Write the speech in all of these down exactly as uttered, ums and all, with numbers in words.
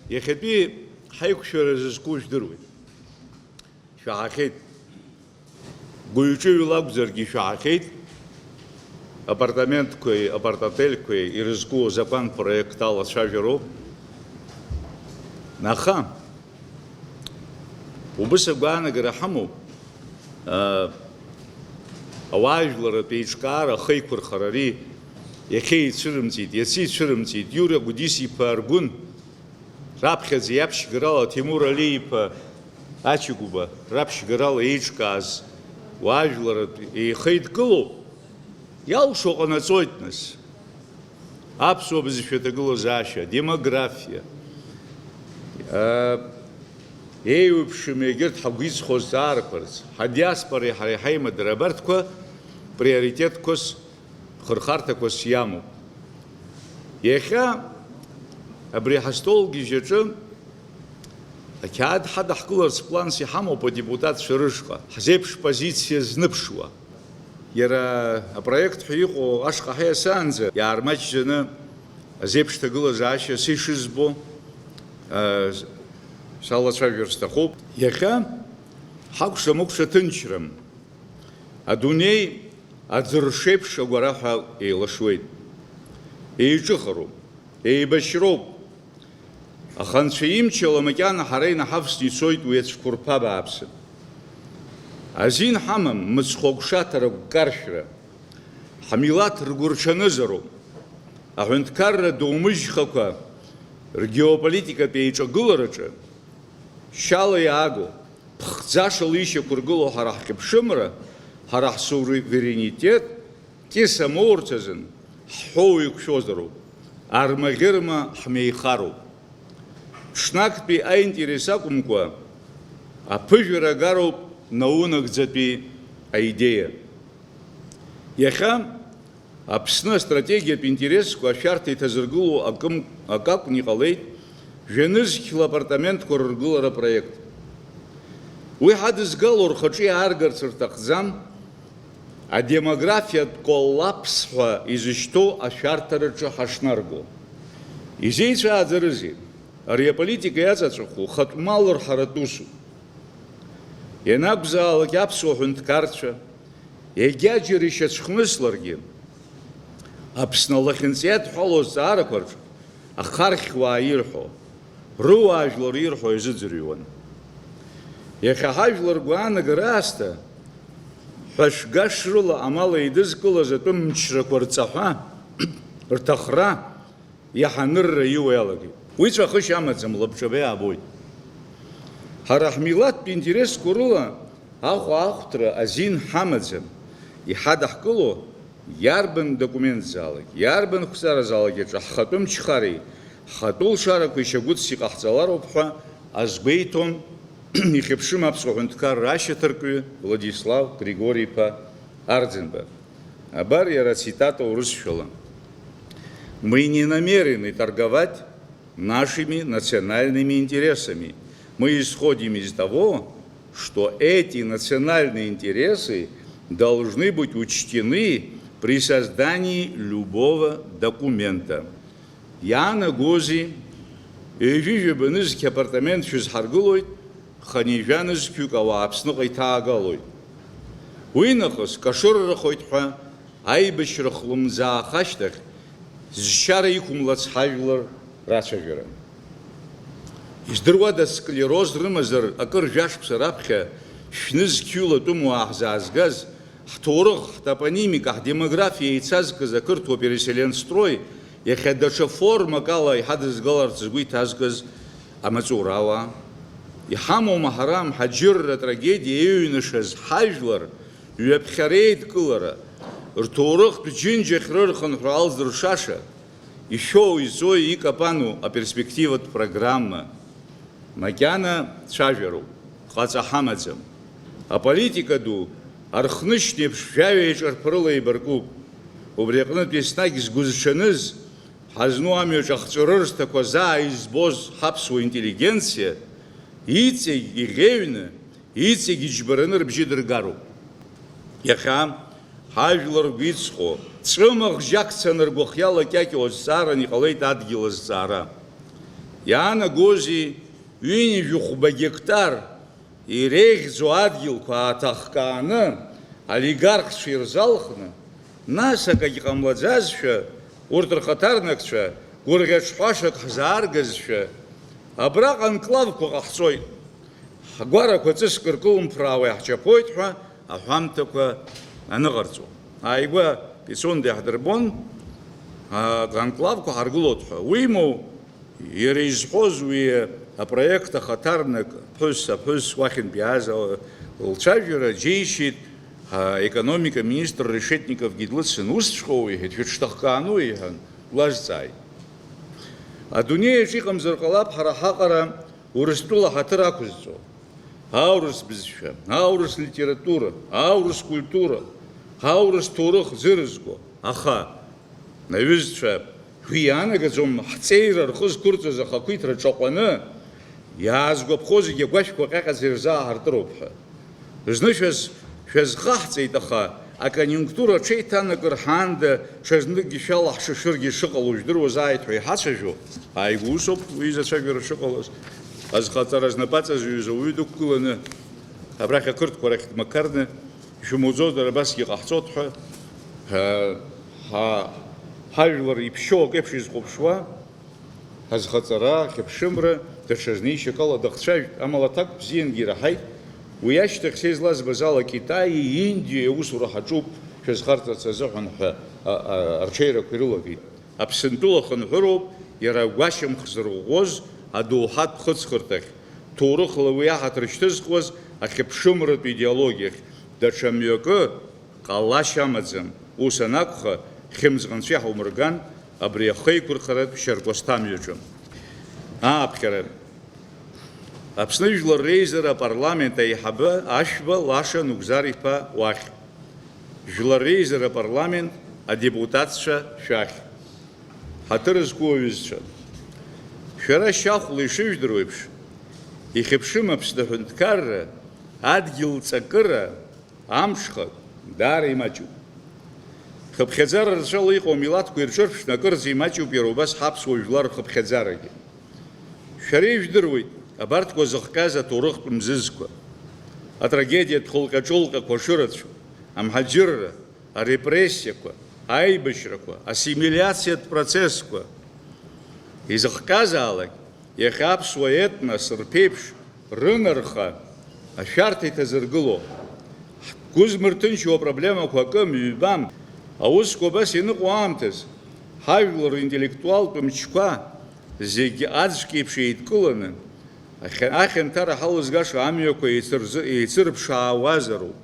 Иахьатәи ҳаиқәшәара зызку жәдыруеит. Шәаҳахьеит. Гәыҩ-ҿыҩла акәзаргьы шәаҳахьеит. Апартаментқәеи апартотельқәеи ирызку азакәан проект алацәажәароуп. Аха убыс агәаанагара ҳамоуп, аа, ауаажәларратә еиҿкаара ахеиқәырхара ари иахьа ицәырымҵит, иацы ицәырымҵит, Иура Гәдис-иԥа Аргәын раԥхьаӡа иаԥшьгарала Ҭемур Алиа-иԥа Ачыгәба раԥшьгарала еиҿкааз уаажәларратә еихеидкылоуп, иалшо ҟанаҵоит, нас. Аԥсуа бызшәа аҭагылазаашьа, адемографиа, аа, еиуеиԥшым егьырҭ ҳагәиҵхо азҵаарақәа рзы, ҳадиаспореи ҳареи ҳаимадара абарҭқәа приоритетқәас, хырхарҭақәас иамоуп. Иахьа абри ҳастолгьежь аҿы ақьаад ҳадаҳкыларц планс иҳамоуп адепутатцәа рышҟа, ҳзеиԥш позициа зныԥшуа. Иара апроект ҳәа иҟоу ашҟа ҳаиасаанӡа иаармаҷӡаны азеиԥш ҭагылазаашьа са ишызбо, а, салацәажәар сҭахуп. Иахьа ҳакәша-мыкәша ҭынчрам. Адунеи аӡыршеиԥш агәараҳәа еилашуеит. Еиҿыхароуп, еибашьроуп. Аха Анцәа имчала макьана ҳара инаҳавсны ицоит уи ацәқәырԥа бааԥсы. Азин ҳамам мыцхә агәшаҭара гәкаршәра, ҳмилаҭ ргәырҽанызароуп. Аҳәынҭқарра думыжьхақәа ргеополитикатә еиҿагылараҿы шьала иааго, ԥхӡашала ишьақәыргылоу ҳара ҳхьыԥшымра, ҳара ҳсуверенитет, Кьыс амоурц азын ҳҳәоу еиқәшәозароуп, армаӷьырма ҳмеихароуп. Ҽнактәи аинтерес акәымкәа, аԥыжәара агароуп наунагӡатәи аидеиа. Иахьа Аԥсны астратегиатә интересқәа ашәарҭа иҭазыргыло акым-, акакәны иҟалеит, жәанызқьла апартаментқәа рыргылара апроект. Уи ҳадызгало рхаҿы иааргарц рҭахӡам, адемографиатә коллапс ҳәа изышьҭоу ашәарҭараҿы ҳашнарго. Изеицәааӡарызеи? Ари аполитика иаҵаҵәаху хатә мал рҳаратә усуп. Ианакәзаалак аԥсуа ҳәынҭқарцәа, егьаџьара ишьацәхнысларгьы, Аԥсны алахьынҵа иадҳәалоу азҵаарақәа рҿы ахархьуаа ирҳәо, рыуаажәлар ирҳәо иазыӡырҩуан. Иахьа ҳажәлар гәаанагара аасҭа, ҳәашәгашрыла амал еидызкылаз атәым мчрақәа рҵаҳәа, рҭахра, иаҳа анырра иуа иалагеит. Уи ҵәахышьа амаӡам, лабҿаба иаабоит. Ҳара ҳмилаҭтә интересқәа рыла ахәаахәҭра азин ҳамаӡам, иҳадаҳкыло иарбан документзаалак, иарбан қәҵаразаалак иаҿы ҳхатәы мчхареи ҳхатәы лшарақәеи шьагәыҭс иҟаҳҵалароуп ҳәа азгәеиҭон ихьыԥшым аԥсуа ҳәынҭқарра ашьаҭаркҩы Владислав Григори-иԥа Арӡынба. Абар иара ацитата урысшәала: «Мы не намерены торговать нашими национальными интересами. Мы исходим из того, что эти национальные интересы должны быть учтены при создании любого документа». Иаанагозеи? Ҩажәи жәаба нызқь апартамент шәызҳаргылоит, хынҩажәа нызқьҩык ауаа Аԥсныҟа иҭаагалоит. Уи нахыс кашыррахоит ҳәа аибашьра хлымӡаах ашьҭахь зшьара иқәымлац ҳажәлар рацәажәара. Издыруада, склероз рымазар, акыр жәашықәса раԥхьа шәнызқьҩыла тәымуаа ҳзаазгаз, ҳҭоурых, ҳтопонимика, ҳдемографиа еицазкыз ақырҭуа переселенстрой иахьа даҽа формак ала иҳадызгаларц згәы иҭазкыз амаҵурауаа? Иҳамоума ҳара амҳаџьырра атрагедиа еиҩнашаз ҳажәлар ҩаԥхьа реидкылара, рҭоурыхтә џьынџьахь рырхынҳәра алзыршаша? Ишәоу, изои икапану аперспективатә программа? Макьана цәажәароуп, ҟаҵа ҳамаӡам. Аполитика ду архнышьна еиԥш жәаҩа еиҿарԥарыла еибаркуп. Убри аҟнытә еснагь згәызҽаныз, ҳазну амҩаҿ ахҵәырырҭақәа заа избоз ҳаԥсуа интеллигенциа иҵегь иӷьеҩны, иҵегь иџьбараны рыбжьы дыргароуп. Иахьа ҳажәлар ргәы иҵхо, ҵәымӷ жьакцаны ргәахьала кьакьоу азҵааран иҟалеит адгьыл азҵаара. Иаанагозеи, ҩынҩажәи хәба гектар иреиӷьӡоу адгьылқәа ааҭахкааны, олигархцәа ирзалхны, нас акагь ҟамлаӡазшәа, урҭ рхаҭарнакцәа гәырӷьаҿҳәашак ҳзааргазшәа, абраҟа анклавқәа ҟаҳҵоит. Ҳгәарақәа ҵыск ркылымԥраауа иаҳчаԥоит ҳәа аҳәамҭақәа аныҟарҵо. Ааигәа Пицунда иаҳдырбон, а, анклавқәа ҳаргылоит ҳәа. Уимоу, иара изҳәоз уи апроект ахаҭарнак ԥҳәыс, аԥҳәыс уахьынтә иааз лцәажәара џьеишьеит, а, аекономика министр Решетниковгьы длыцын, усҵәҟьоу, иҳәеит, шәыҽҭахкаану, иҳәан, длазҵааит. Адунеи аҿы иҟамзар ҟалап ҳара ҳаҟара Урыстәыла ҳаҭыр ақәызҵо, аурыс бызшәа, аурыс литература, аурыс культура, аурыс ҭоурых ӡырызго, аха, наҩызцәа, шәгәы иаанагаӡом, ҳҵеира рхы зқәырҵаз ахақәиҭра ҿаҟәаны, иаазгәаԥхо зегьы агәашәқәа ҟьаҟьаӡа ирзааҳартыроуп ҳәа. Зны шәаз-, шәазхаҳҵеит, аха аконъюнктура аҽеиҭанакыр ҳаанда ҽазныкгьы шәалаҳшашыргьы шыҟало жәдыруазааит ҳәа иҳацәажәо, ааигәа усоуп уи изацәажәара шыҟалаз. Азхаҵара знапаҵазҩыз ауаҩы дықәгыланы абрахь ақырҭқәа рахь дмақарны, ишәымуӡозар, абасгьы ҟаҳҵоит ҳәа, ҳа-, ҳа-, ҳажәлар иԥшьоу акеиԥш изхәаԥшуа, азхаҵара, ахьыԥшымра, даҽа знеишьак ала дахцәажәт, амала аҭак бзиангьы ираҳаит. Уи ашьҭахь, са излазбаз ала, Китаии Индиеи аусура ҳаҿуп шәазхарҵарц азыҳәан ҳәа, а, а, арҽеирақәа ирылагеит. Аԥсынтәыла хынҳәыроуп иара агәашьамх зырӷәӷәоз адоуҳатә хыҵхырҭахь, ҭоурыхла уи аҳаҭыр шьҭызхуаз ахьыԥшымратә идеологиахь, даҽа мҩакы ҟалашьа амаӡам. Ус анакәха, хьымӡӷ анцәа иҳаумырган абри ахеиқәырхаратә шьаркәасҭа мҩаҿы. Ааԥхьара. Аԥсны Жәлар Реизара апарламент аиҳабы Ашәба Лаша Нугзар-иԥа уахь. Жәлар Реизара апарламент адепутатцәа шәахь. Ҳаҭыр зқәу аҩызцәа. Шәара шьахәла ишыжәдыруеиԥш, ихьыԥшым Аԥсны аҳәынҭқарра, адгьыл ҵакыра, амҽхак даара имаҷуп. Хыԥхьаӡара рацәала иҟоу амилаҭқәа ирҿырԥшны акырӡа имаҷуп иара убас ҳаԥсуа жәлар рхыԥхьаӡарагьы. Шәара ижәдыруеит абарҭқәа зыхҟьаз аҭоурыхтә мзызқәа, атрагедиатә хылҟьа-ҿылҟьақәа шырацәоу, амҳаџьырра, арепрессиақәа, аибашьрақәа, ассимилиациатә процессқәа. Изыхҟьазаалак, иахьа аԥсуа етнос рԥеиԥш рынарха ашәарҭа иҭазыргыло, ҳгәы змырҭынчуа апроблемақәа акым, ҩбам, аусқәа абас ианыҟоу аамҭазы, ҳажәлар ринтеллектуалтә мчқәа зегь аӡәк еиԥш еидкыланы, ахьа-, ахьанҭара ҳалызгаша амҩақәа еицырзы-, еицырԥшаауазароуп.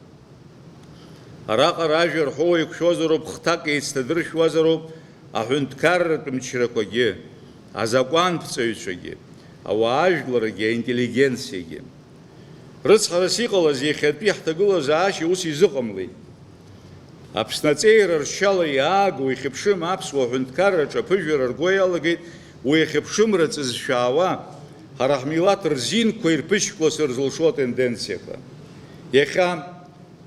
Араҟа ражәа рҳәо еиқәшәозароуп, хҭак еицҭадыршәуазароуп аҳәынҭқарратә мчрақәагьы, азакәанԥҵаҩцәагьы, ауаажәларгьы, аинтеллигенциагьы. Рыцҳарас иҟалаз иахьатәи ҳҭагылазаашьа ус изыҟамлеит. Аԥсны аҵеира ршьала иаагоу ихьыԥшым аԥсуа ҳәынҭқарраҿы аԥыжәара рго иалагеит уи ахьыԥшымра ҵызшәаауа, ҳара ҳмилаҭ рзинқәа ирԥышькласыр зылшо атенденциақәа. Иахьа,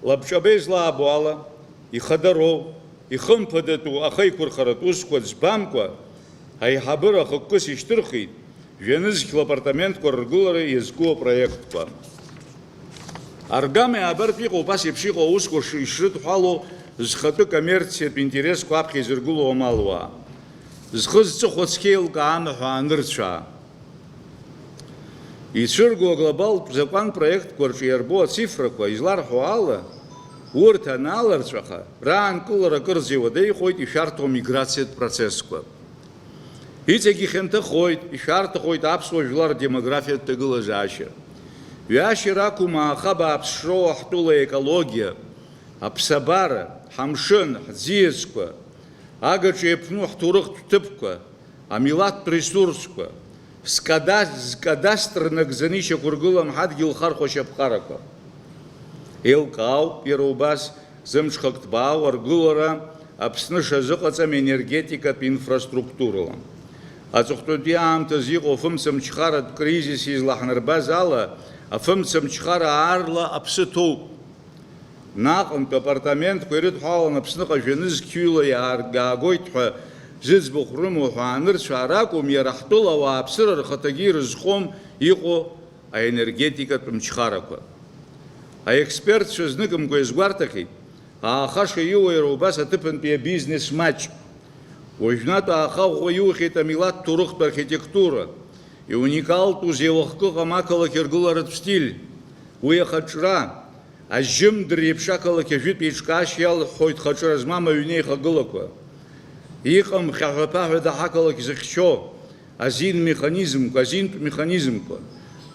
лабҿаба излаабо ала, ихадароу, ихымԥадатәу ахеиқәырхаратә усқәа ӡбамкәа, аиҳабыра ахықәкыс ишьҭырхит, жәанызқьла апартаментқәа рыргылара иазку апроектқәа. Аргамеи абарҭ иҟоу, убас еиԥш иҟоу аусқәа ш-, ишрыдҳәалоу зхатәы коммерциатә интересқәа аԥхьа изыргылоу амалуаа. Зхы зҵыхәа цқьа еилкаам ҳәа анырцәаа. Ицәырго аглобалтә закәан проектқәа рҿы иарбоу ацифрақәа изларҳәо ала, урҭ анааларҵәаха, раанкылара акырӡа иуадаҩхоит ишәарҭоу амиграциатә процессқәа. Иҵегь ихьанҭахоит, ишәарҭахоит аԥсуа жәлар рдемографиатә ҭагылазаашьа. Ҩашьара ақәым ааха бааԥсроуа ҳтәыла аекологиа, аԥсабара, ҳамшын, ҳӡиасқәа, агаҿа иаԥну ҳҭоурыхтә ҭыԥқәа, амилаҭтә ресурсқәа, скада-, зкадастр нагӡаны ишьақәыргылам ҳадгьыл хархәашьа аԥҟарақәа. Еилкаауп иара убас зымҽхак ҭбаау аргылара Аԥсны шазыҟаҵам енергетикатә инфраструктурала. Аҵыхәтәантәи аамҭазы иҟоу афымцамчхаратә кризис излаҳнарбаз ала, афымцамчхара аарла аԥсы ҭоуп. Наҟынтә апартаментқәа ирыдҳәалан Аԥсныҟа жәанызқьҩыла иааргаагоит ҳәа Зыӡбахә рымоу ҳәа анырцәаа ракәым, иара ҳтәыла ауааԥсыра рхаҭагьы ирызхом иҟоу аенергетикатә мчхарақәа. Аекспертцәа зныкымкәа иазгәарҭахьеит, аахаша иоуа иара убас аҭыԥантәи абизнес маҷ. Уажәнатә ааха ӷәӷәа иухьеит амилаҭ ҭоурыхтә архитектура, иуникалтәу зеилахкы ыҟам ақалақь ргыларатә стиль, уи ахаҿра, ажьымдыр еиԥш ақалақь ажәытә еиҿкаашьа иалыҳәҳәоит хаҿра змам аҩны еихагылақәа. Иҟам хьаҳәа-ԥаҳәада ҳақалақь зыхьчо азин механизмқәа, азинтә механизмқәа.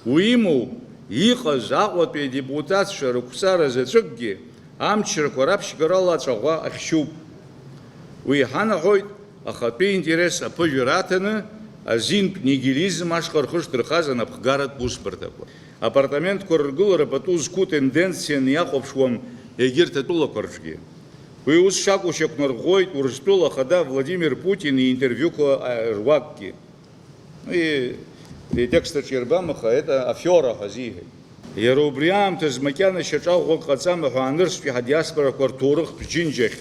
Уимоу, иҟаз Аҟәатәи адепутатцәа рықәҵара заҵәыкгьы амчрақәа раԥшьгарала аҵәаӷәа ахьшьуп. Уи иҳанаҳәоит, ахатәы интерес аԥыжәара аҭаны, азинтә нигилизм ашҟа рхы шдырхаз анапхгаратә усбарҭақәа. Апартаментқәа рыргылара пату зқәу тенденцианы иахәаԥшуам егьырҭ атәылақәа рҿгьы. Уи ус шакәу шьақәнарӷәӷәоит Урыстәыла Ахада Владимир Путин иинтервиуқәа руакгьы. Уи, уи атекст аҿы иарбам, аха это афиора ҳәа азиҳәеит. Иара убри аамҭазы макьана шьаҿа ӷәӷәак ҟаҵама ҳәа анырцәтәи ҳадиаспорақәа рҭоурыхтә џьынџьахь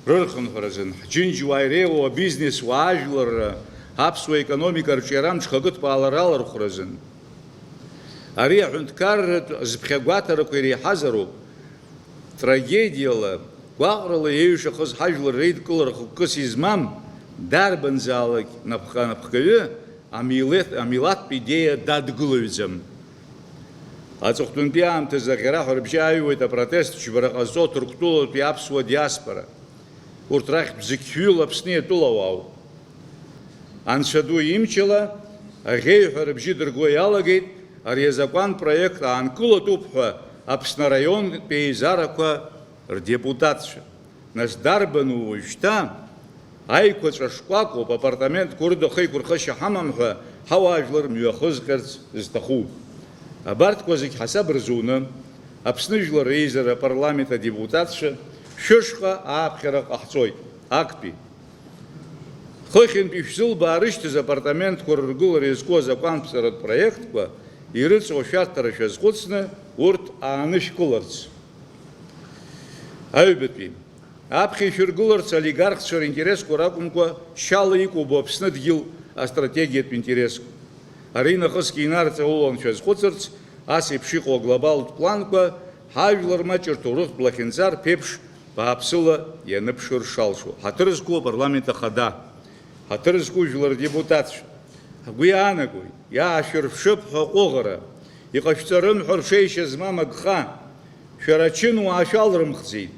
рырхынҳәразын, ҳџьынџьуаа иреиуоу абизнесуаа ажәларра, аԥсуа економика арҿиара мҽхакы ҭбаалара алархәразын. Ари аҳәынҭқарратә зыԥхьагәаҭарақәа иреиҳазароуп. Трагедиала, гәаҟрала еиҩшахаз ҳажәлар реидкылара хықәкыс измам дарбанзаалак напхгааҩы амилеҭ-, амилаҭтә идеиа дадгылаҩӡам. Аҵыхәтәантәи аамҭазы аӷьараҳәа рыбжьы ааҩуеит апротест џьбара ҟазҵо Ҭырқәтәылатәи аԥсуа диаспора. Урҭ рахьтә зқьҩыла Аԥсны иатәылауаауп. Анцәа ду имчала аӷьеҩҳәа рыбжьы дырго иалагеит ари азакәан проект аанкылатәуп ҳәа Аԥсны араионтә еизарақәа рдепутатцәа. Нас дарбану уажәшьҭа аиқәаҵәа шкәакәоуп, апартаментқәа рыда хеиқәырхашьа ҳамам ҳәа ҳауаажәлар мҩахызҟьарц зҭаху? Абарҭқәа зегь ҳасаб рзуны, Аԥсны Жәлар Реизара апарламент адепутатцәа шәышҟа ааԥхьара ҟаҳҵоит. Актәи. Хыхьынтәи шәзылбаарышьҭыз апартаментқәа рыргылара иазку азакәанԥҵаратә проектқәа ирыҵоу ашәарҭара шәазхәыцны урҭ аанышәкыларц. Аҩбатәи. Аԥхьа ишәыргыларц олигархцәа ринтересқәа ракәымкәа, шьала икәабо Аԥсны дгьыл астратегиатә интересқәа. Ари нахысгьы инарҵаулан шәазхәыцырц, ас еиԥш иҟоу аглобалтә планқәа ҳажәлар маҷ рҭоурыхтә лахьынҵа рԥеиԥш бааԥсыла ианыԥшыр шалшо. Ҳаҭыр зқәу апарламент ахада, ҳаҭыр зқәу жәлар рдепутатцәа, ҳгәы иаанагоит, иаашәырԥшып ҳәа аҟәыӷара, иҟашәҵарым ҳәа ршеишьа змам агха, шәара ачынуаа шәалрымхӡеит.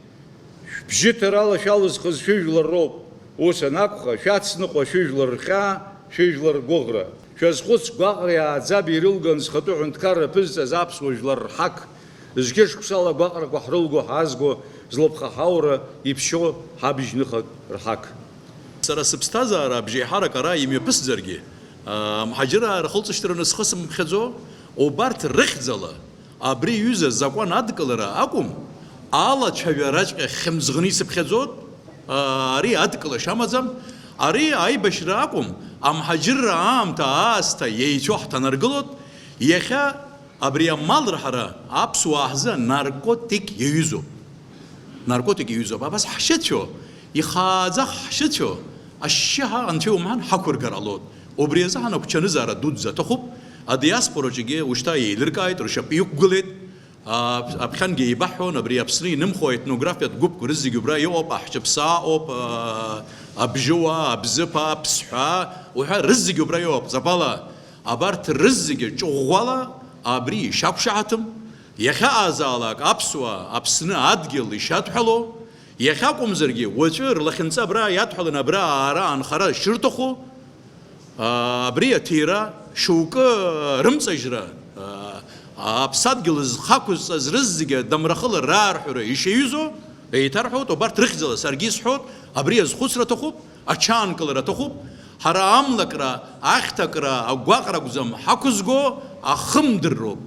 Шәбжьыҭарала шәалызхыз шәыжәлар роуп. Ус анакәха, шәацныҟәа шәыжәлар рхьаа, шәыжәлар ргәыӷра. Шәазхәыц, гәаҟреи ааӡаби ирылган зхатәы ҳәынҭқарра ԥызҵаз аԥсуа жәлар рҳақ, зқьышықәсала агәаҟрақәа ҳрылго ҳаазго, злыԥха ҳаура иԥшьо ҳабжьныхак рҳақ. Сара сыԥсҭазаара абжеиҳарак ара имҩаԥысӡаргьы, аа, мҳаџьыраа рхылҵышьҭраны схы сымԥхьаӡо, убарҭ рыхьӡала абри аҩыза азакәан адкылара акәым, алацәажәараҵәҟьа хьымӡӷны исыԥхьаӡоит, аа, ари адкылашьа амаӡам, ари аибашьра акәым, амҳаџьырра аамҭа аасҭа еицәоу ҳҭанаргылоит, иахьа Абри амал рҳара аԥсуаа ҳзы наркотик иаҩызоуп. Наркотик иаҩызоуп. Абас ҳшьыцәо, ихааӡа ҳшьыцәо, ашьшьыҳәа анцәа иумҳәан ҳақәыргар ҟалоит. Убри азыҳәан агәҽанызаара дуӡӡа аҭахуп. Адиаспораҿгьы ушьҭа еилыркааит, ршьапы иқәгылеит. А, аԥхьангьы еибаҳҳәон, абри Аԥсны инымхо аетнографиатә гәыԥқәа рызегьы убра иҟоуп, аҳәчаԥсаа ыҟоуп, а, абжьыуаа, абзыԥаа, аԥсҳәаа, уҳәа рызегьы убра иҟоуп, ҵабала. Абарҭ рызегьы ҿыӷәӷәала абри ишақәшаҳаҭым, иахьаҟазаалак аԥсуаа Аԥсны адгьыл ишадҳәало, иахьакәымзаргьы уаҵәы рлахьынҵа абра иадҳәаланы абра аара анхара шырҭаху, аа, абри аҭира, шьоукы рымҵажьра, аа, аԥсадгьыл зхақәызҵаз рызегьы адамрахыла раарҳәара ишаҩызоу, еиҭарҳәоит, убарҭ рыхьӡала саргьы исҳәоит, абри азхәыцра аҭахуп. Аҽаанкылара аҭахуп. Ҳара амлакра, ахьҭакра, агәаҟра акәӡам ҳақәызго, ахымдырроуп.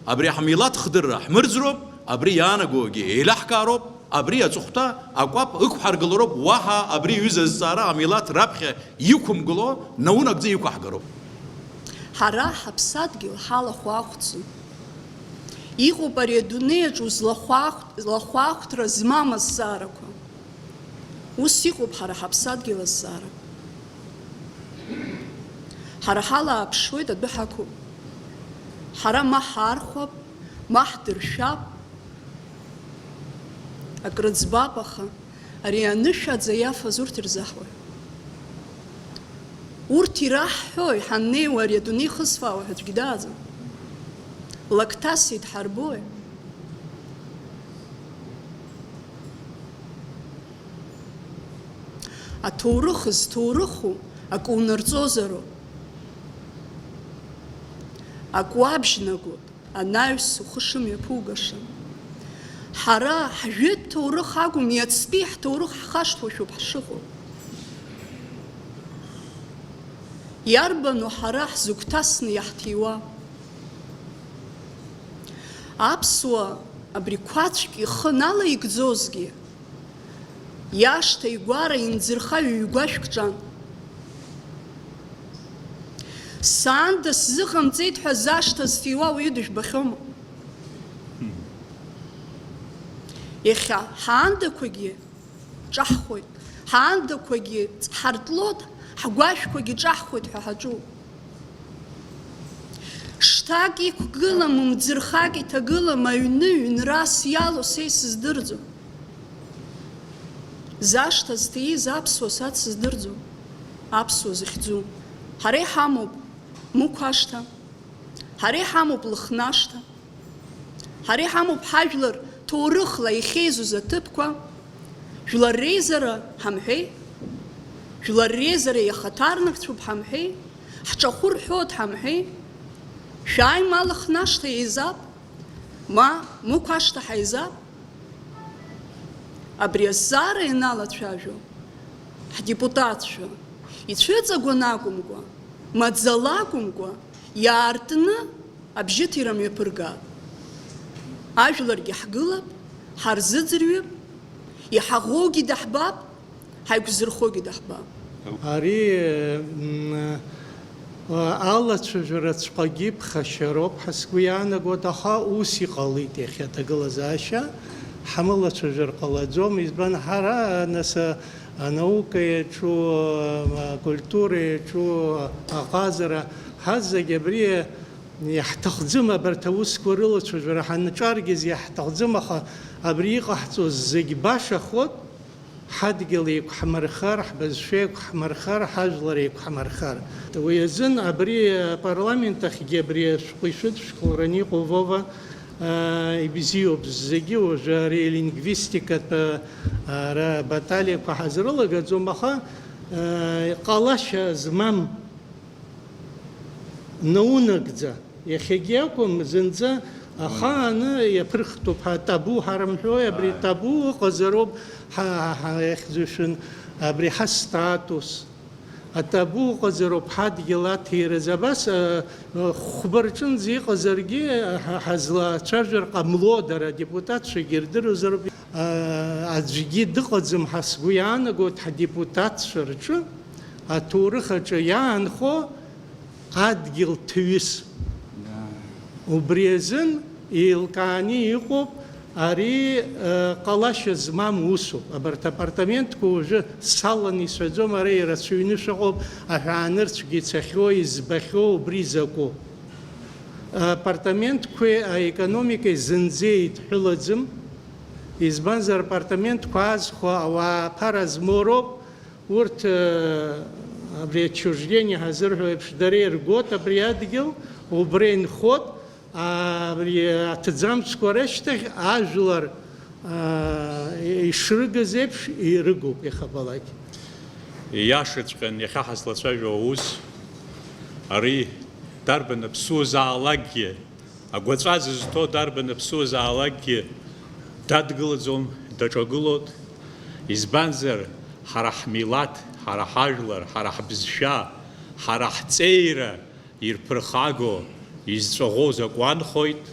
Абри ҳмилаҭ хдырра ҳмырӡроуп, абри иаанагогьы еилаҳкаароуп, абри аҵыхәҭа акәаԥ ықәҳаргылароуп, уаҳа абри аҩыза азҵаара амилаҭ раԥхьа иқәымгыло наунагӡа иқәаҳгароуп. Ҳара ҳаԥсадгьыл ҳалахәаахәтәӡом. Иҟоуп ари адунеиаҿ узлахәаахәт-, злахәаахәҭра змам азҵаарақәа. Ус иҟоуп ҳара ҳаԥсадгьыл азҵаара. Ҳара ҳалааԥшуеит, адәы ҳақәуп. Ҳара ма ҳаархәап, ма ҳдыршәап. Акрыӡбап, аха ари анышә аӡа иафаз урҭ ирзаҳуеи? Урҭ ираҳҳәои, ҳаннеиуа ари адунеи хызфаауа ҳәа аӡәгьы дааӡам? Лакҭас идҳарбои? Аҭоурых зҭоурыху акы унарҵозароуп. Ак уабжьнагоуп, анаҩс ухы шымҩаԥугаша. Ҳара ҳжәытә ҭоурых акәым, иацтәи ҳҭоурых ҳхашҭуашәоуп ҳшыҟоу. Иарбану ҳара ҳзыгәҭасны иаҳҭиуа? Аԥсуа абри қәацәк ихы налаигӡозгьы, иашҭа, игәара, имӡырха ҩ-гәашәк ҿан. Саанда сзыҟамҵеит ҳәа зашҭа зҭиуа уаҩы дыжәбахьоума? Иахьа ҳаандақәагьы ҿаҳхуеит, ҳаандақәагьы ҵҳартлоит, ҳгәашәқәагьы ҿаҳхуеит ҳәа ҳаҿуп. Шҭак иқәгылам, мӡырхак иҭагылам аҩны ҩнрас иалоу са исыздырӡом. Зашҭа зҭиз аԥсуа сацсыздырӡом, аԥсуа захьӡу. Ҳара иҳамоуп Мықә ашҭа, ҳара иҳамоуп Лыхнашҭа. Ҳара иҳамоуп ҳажәлар ҭоурыхла иахьеизоз аҭыԥқәа, жәлар реизара ҳамҳәеи, жәлар реизара иахаҭарнакцәоуп ҳамҳәеи, ҳҿахәы рҳәоит ҳамҳәеи, шәааи ма Лыхнашҭа еизап, ма Мықә ашҭа ҳаизап. Абри азҵаара ианалацәажәо ҳдепутатцәа, ицәыҵагәан акәымкәа, маӡала акәымкәа, иаартны абжьыҭира мҩаԥыргап. Ажәларгьы ҳгылап, ҳарзыӡырҩып, иҳаӷоугьы даҳбап, ҳаиқәзырхогьы даҳбап. Ари, м, алацәажәараҵәҟьагьы ԥхашьароуп ҳәа сгәы иаанагоит, аха ус иҟалеит иахьа аҭагылазаашьа, ҳамылацәажәар ҟалаӡом, избан ҳара, нас, анаука иаҿу, акультура иаҿу, аҟазара, ҳазегь абри Иаҳҭахӡам абарҭ аусқәа рылацәажәара, ҳанҿаргьыз иаҳҭахӡам, аха абри иҟаҳҵоз зегь башахоит, ҳадгьыл еиқәҳмырхар, ҳбызшәа еиқәҳмырхар, ҳажәлар еиқәҳмырхар. Уи азын абри апарламент ахьгьы абри ашәҟәы ишәыдышәкылараны иҟоу Вова, аа, ибзиоуп. Зегьы уажәы ари алингвистикатә, аа, ара баталиақәа ҳазрылагаӡом, аха, аа, ҟалашьа змам наунагӡа, иахьагьы акәым, зынӡа ахааны иаԥырхтәуп ҳәа, табу ҳарымҳәои, абри Ааи. Табу ыҟазароуп ҳа, ҳа, ҳа иахьӡушәын, абри ҳастатус. Атабу ыҟазароуп ҳадгьыл аҭиразы. Абас, а, а, хәба рҿынӡа иҟазаргьы, ҳа, ҳазлацәажәар ҟамло, дара адепутатцәагьы ирдыруазароуп. А, аӡәгьы дыҟаӡам ҳәа сгәы иаанагоит ҳадепутатцәа рҿы. Аҭоурых аҿы иаанхо адгьыл ҭҩыс. Убри азын еилкааны иҟоуп, ари, э, ҟалашьа змам усуп. Абарҭ апартаментқәа уажәы саланы исҳәаӡом, ара ирацәаҩны шәыҟоуп, аҳәаанырцәгьа ицахьоу, избахьоу убри закәу. Апартаментқәеи аекономикеи зынӡа еидҳәылаӡам, избанзар, апартаментқәа аазхәо ауаа аԥара змоу роуп. Урҭ, э, абри отчуждение ҳазырҳәо еиԥш, дара иргоит абри адгьыл, убра инхоит, а, абри аҭӡамцқәа рышьҭахь ажәлар, а, ишрыгыз еиԥш ирыгуп иахьабалак. Ииашаҵәҟьан иахьа ҳазлацәажәо аус, ари дарбан аԥсуазаалакгьы Агәаҵәа зызҭо дарбан аԥсуазаалакгьы дадгылаӡом, даҿагылоит. Избанзар, ҳара ҳмилаҭ, ҳара ҳажәлар, ҳара ҳбызшәа, ҳара ҳҵеира ирԥырхаго, изҵәаӷәо закәанхоит.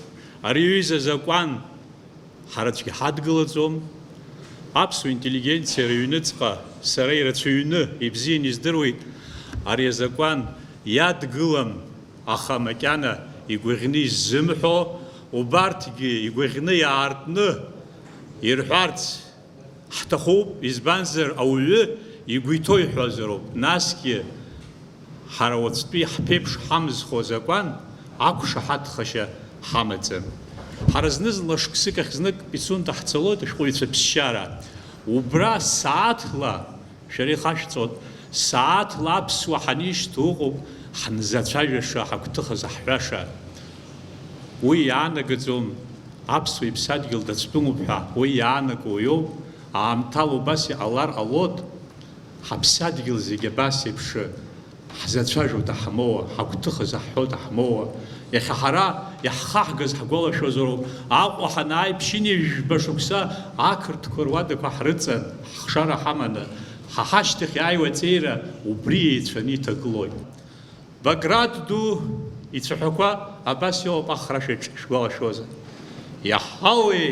Ари аҩыза закәан ҳара аӡәгьы ҳадгылаӡом. Аԥсуа интеллигенциа рыҩныҵҟа сара ирацәаҩны, ибзианы издыруеит, ари азакәан иадгылам. Аха макьана игәаӷьны иззымҳәо, убарҭгьы игәаӷьны иаартны ирҳәарц ҳҭахуп, избанзар, ауаҩы игәы иҭоу иҳәозароуп, насгьы Ҳара уаҵәтәи ҳԥеиԥш ҳамызхуа азакәан ақәшаҳаҭхашьа ҳамаӡам. Ҳара зны-зынла шықәсык ахь знык Пицунда ҳцалоит ашәҟәыҩҩцәа ԥсшьара. Убра сааҭла, шәара ихашәҵоит, сааҭла аԥсуа ҳанишьҭоу ыҟоуп ҳанзацәажәаша, ҳагәҭыха заҳҳәаша. Уи иаанагаӡом аԥсуа иԥсадгьыл дацәтәымуп ҳәа, уи иаанаго уиоуп, аамҭала убас иҟалар ҟалоит, ҳаԥсадгьыл зегь абас еиԥш ҳзацәажәо даҳмоуа, ҳагәҭыха заҳҳәо даҳмоуа, иахьа ҳара иаҳхаҳгаз ҳгәалашәозароуп, Аҟәа ҳанааи ԥшьынҩажәи жәба шықәса ақырҭқәа руадақәа ҳрыҵан, ҳхшара ҳаманы, ҳа ҳашьҭахь иааиуа аҵеира убри еицәаны иҭагылоит. Баграт ду ицәаҳәақәа абас иоуп ахра шәаҿ шәгәалашәозар. Иаҳауеи,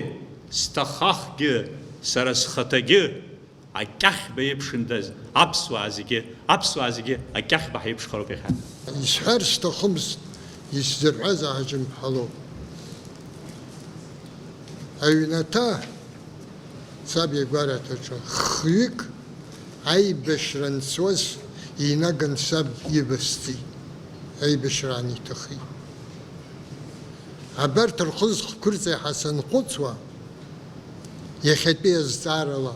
сҭахахгьы, сара схаҭагьы, акьахьба еиԥшындаз аԥсуаа зегьы, аԥсуаа зегьы акьахьба ҳаиԥшхароуп иахьа. Исҳәар сҭахымызт, исзырҳәаз аҳаҷымҳәалоуп. Аҩнаҭа саб игәараҭаҿы хҩык аибашьра анцоз инаган саб ибысҵеит, аибашьра аниҭахит. Абарҭ рхы зхқәырҵа иаҳа санхәыцуа, иахьатәи азҵаарала,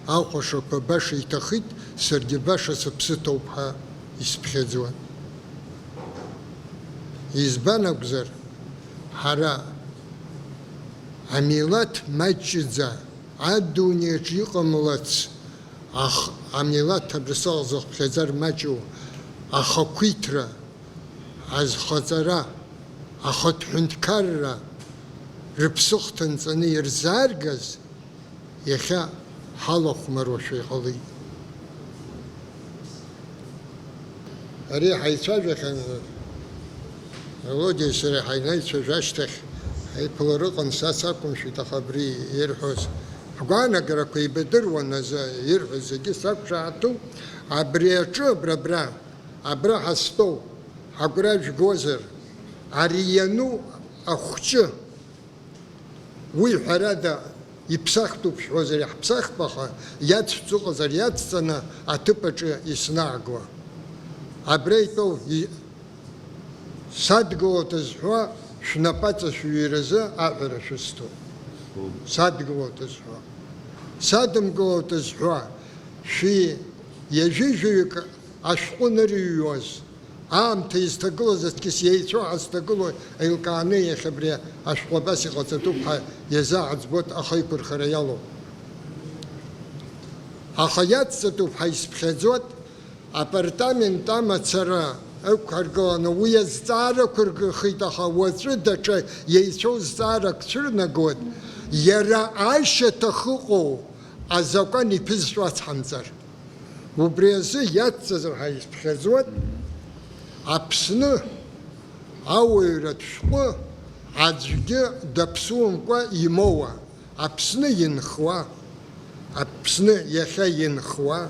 Ахәашақәа баша иҭахит, саргьы баша сыԥсы ҭоуп ҳәа исԥхьаӡон. Избан акәзар, ҳара амилаҭ маҷӡа адунеиаҿ иҟамлац, ах-, амилаҭ абырсҟак зыхԥхьаӡа рмаҷу ахақәиҭра, азхаҵара, ахатәҳәынҭқарра рыԥсыхҭа нҵаны ирзааргаз, иахьа ҳалахәмаруашәа иҟалеит. Ари ҳаицәажәахьан, Володиеи сареи ҳаинаицәажәа ашьҭахь, ҳаиԥылара ыҟан, са сақәымшәеит, аха абри ирҳәоз, ҳгәаанагарақәа еибадыруан азы, ирҳәоз зегьы сақәшаҳаҭуп. Абри аҿы, абра, абра, абра ҳастол, ҳагәра жәгозар, ари иану ахәҷы, Уи, ҳәарада, иԥсахтәуп шәҳәозар, иаҳԥсахп, аха иацәҵо ыҟазар, иацҵаны аҭыԥ аҿы иснагуа. Абра итәоу, и-, садгылоит зҳәо, шәнапаҵа шәыҩразы аҳәара шәысҭоит. Садгылоит зҳәо. Садымгылоит зҳәо, шәи ҩажәи жәаҩык ашәҟәы нырыҩуаз, аамҭа изҭагылаз аҵкыс еицәоу ҳазҭагылоу еилкааны иахьа абри ашәҟәы абас иҟаҵатәуп ҳәа иазааӡбоит, ахеиқәырхара иалоуп. Аха иацҵатәуп ҳәа исԥхьаӡоит апартамент амацара ықәҳаргыланы уи азҵаарақәа ргахеит, аха уаҵәы даҽа еицәоу зҵаарак цәырнагоит, иара ашьаҭа ахьыҟоу азакәан иԥызҵәо ацҳамҵар. Убри азы иацҵазар ҳәа исԥхьаӡоит, Аԥсны ауаҩратә шәҟәы аӡәгьы даԥсуамкәа имоуа, Аԥсны инхуа, Аԥсны иахьа инхуа,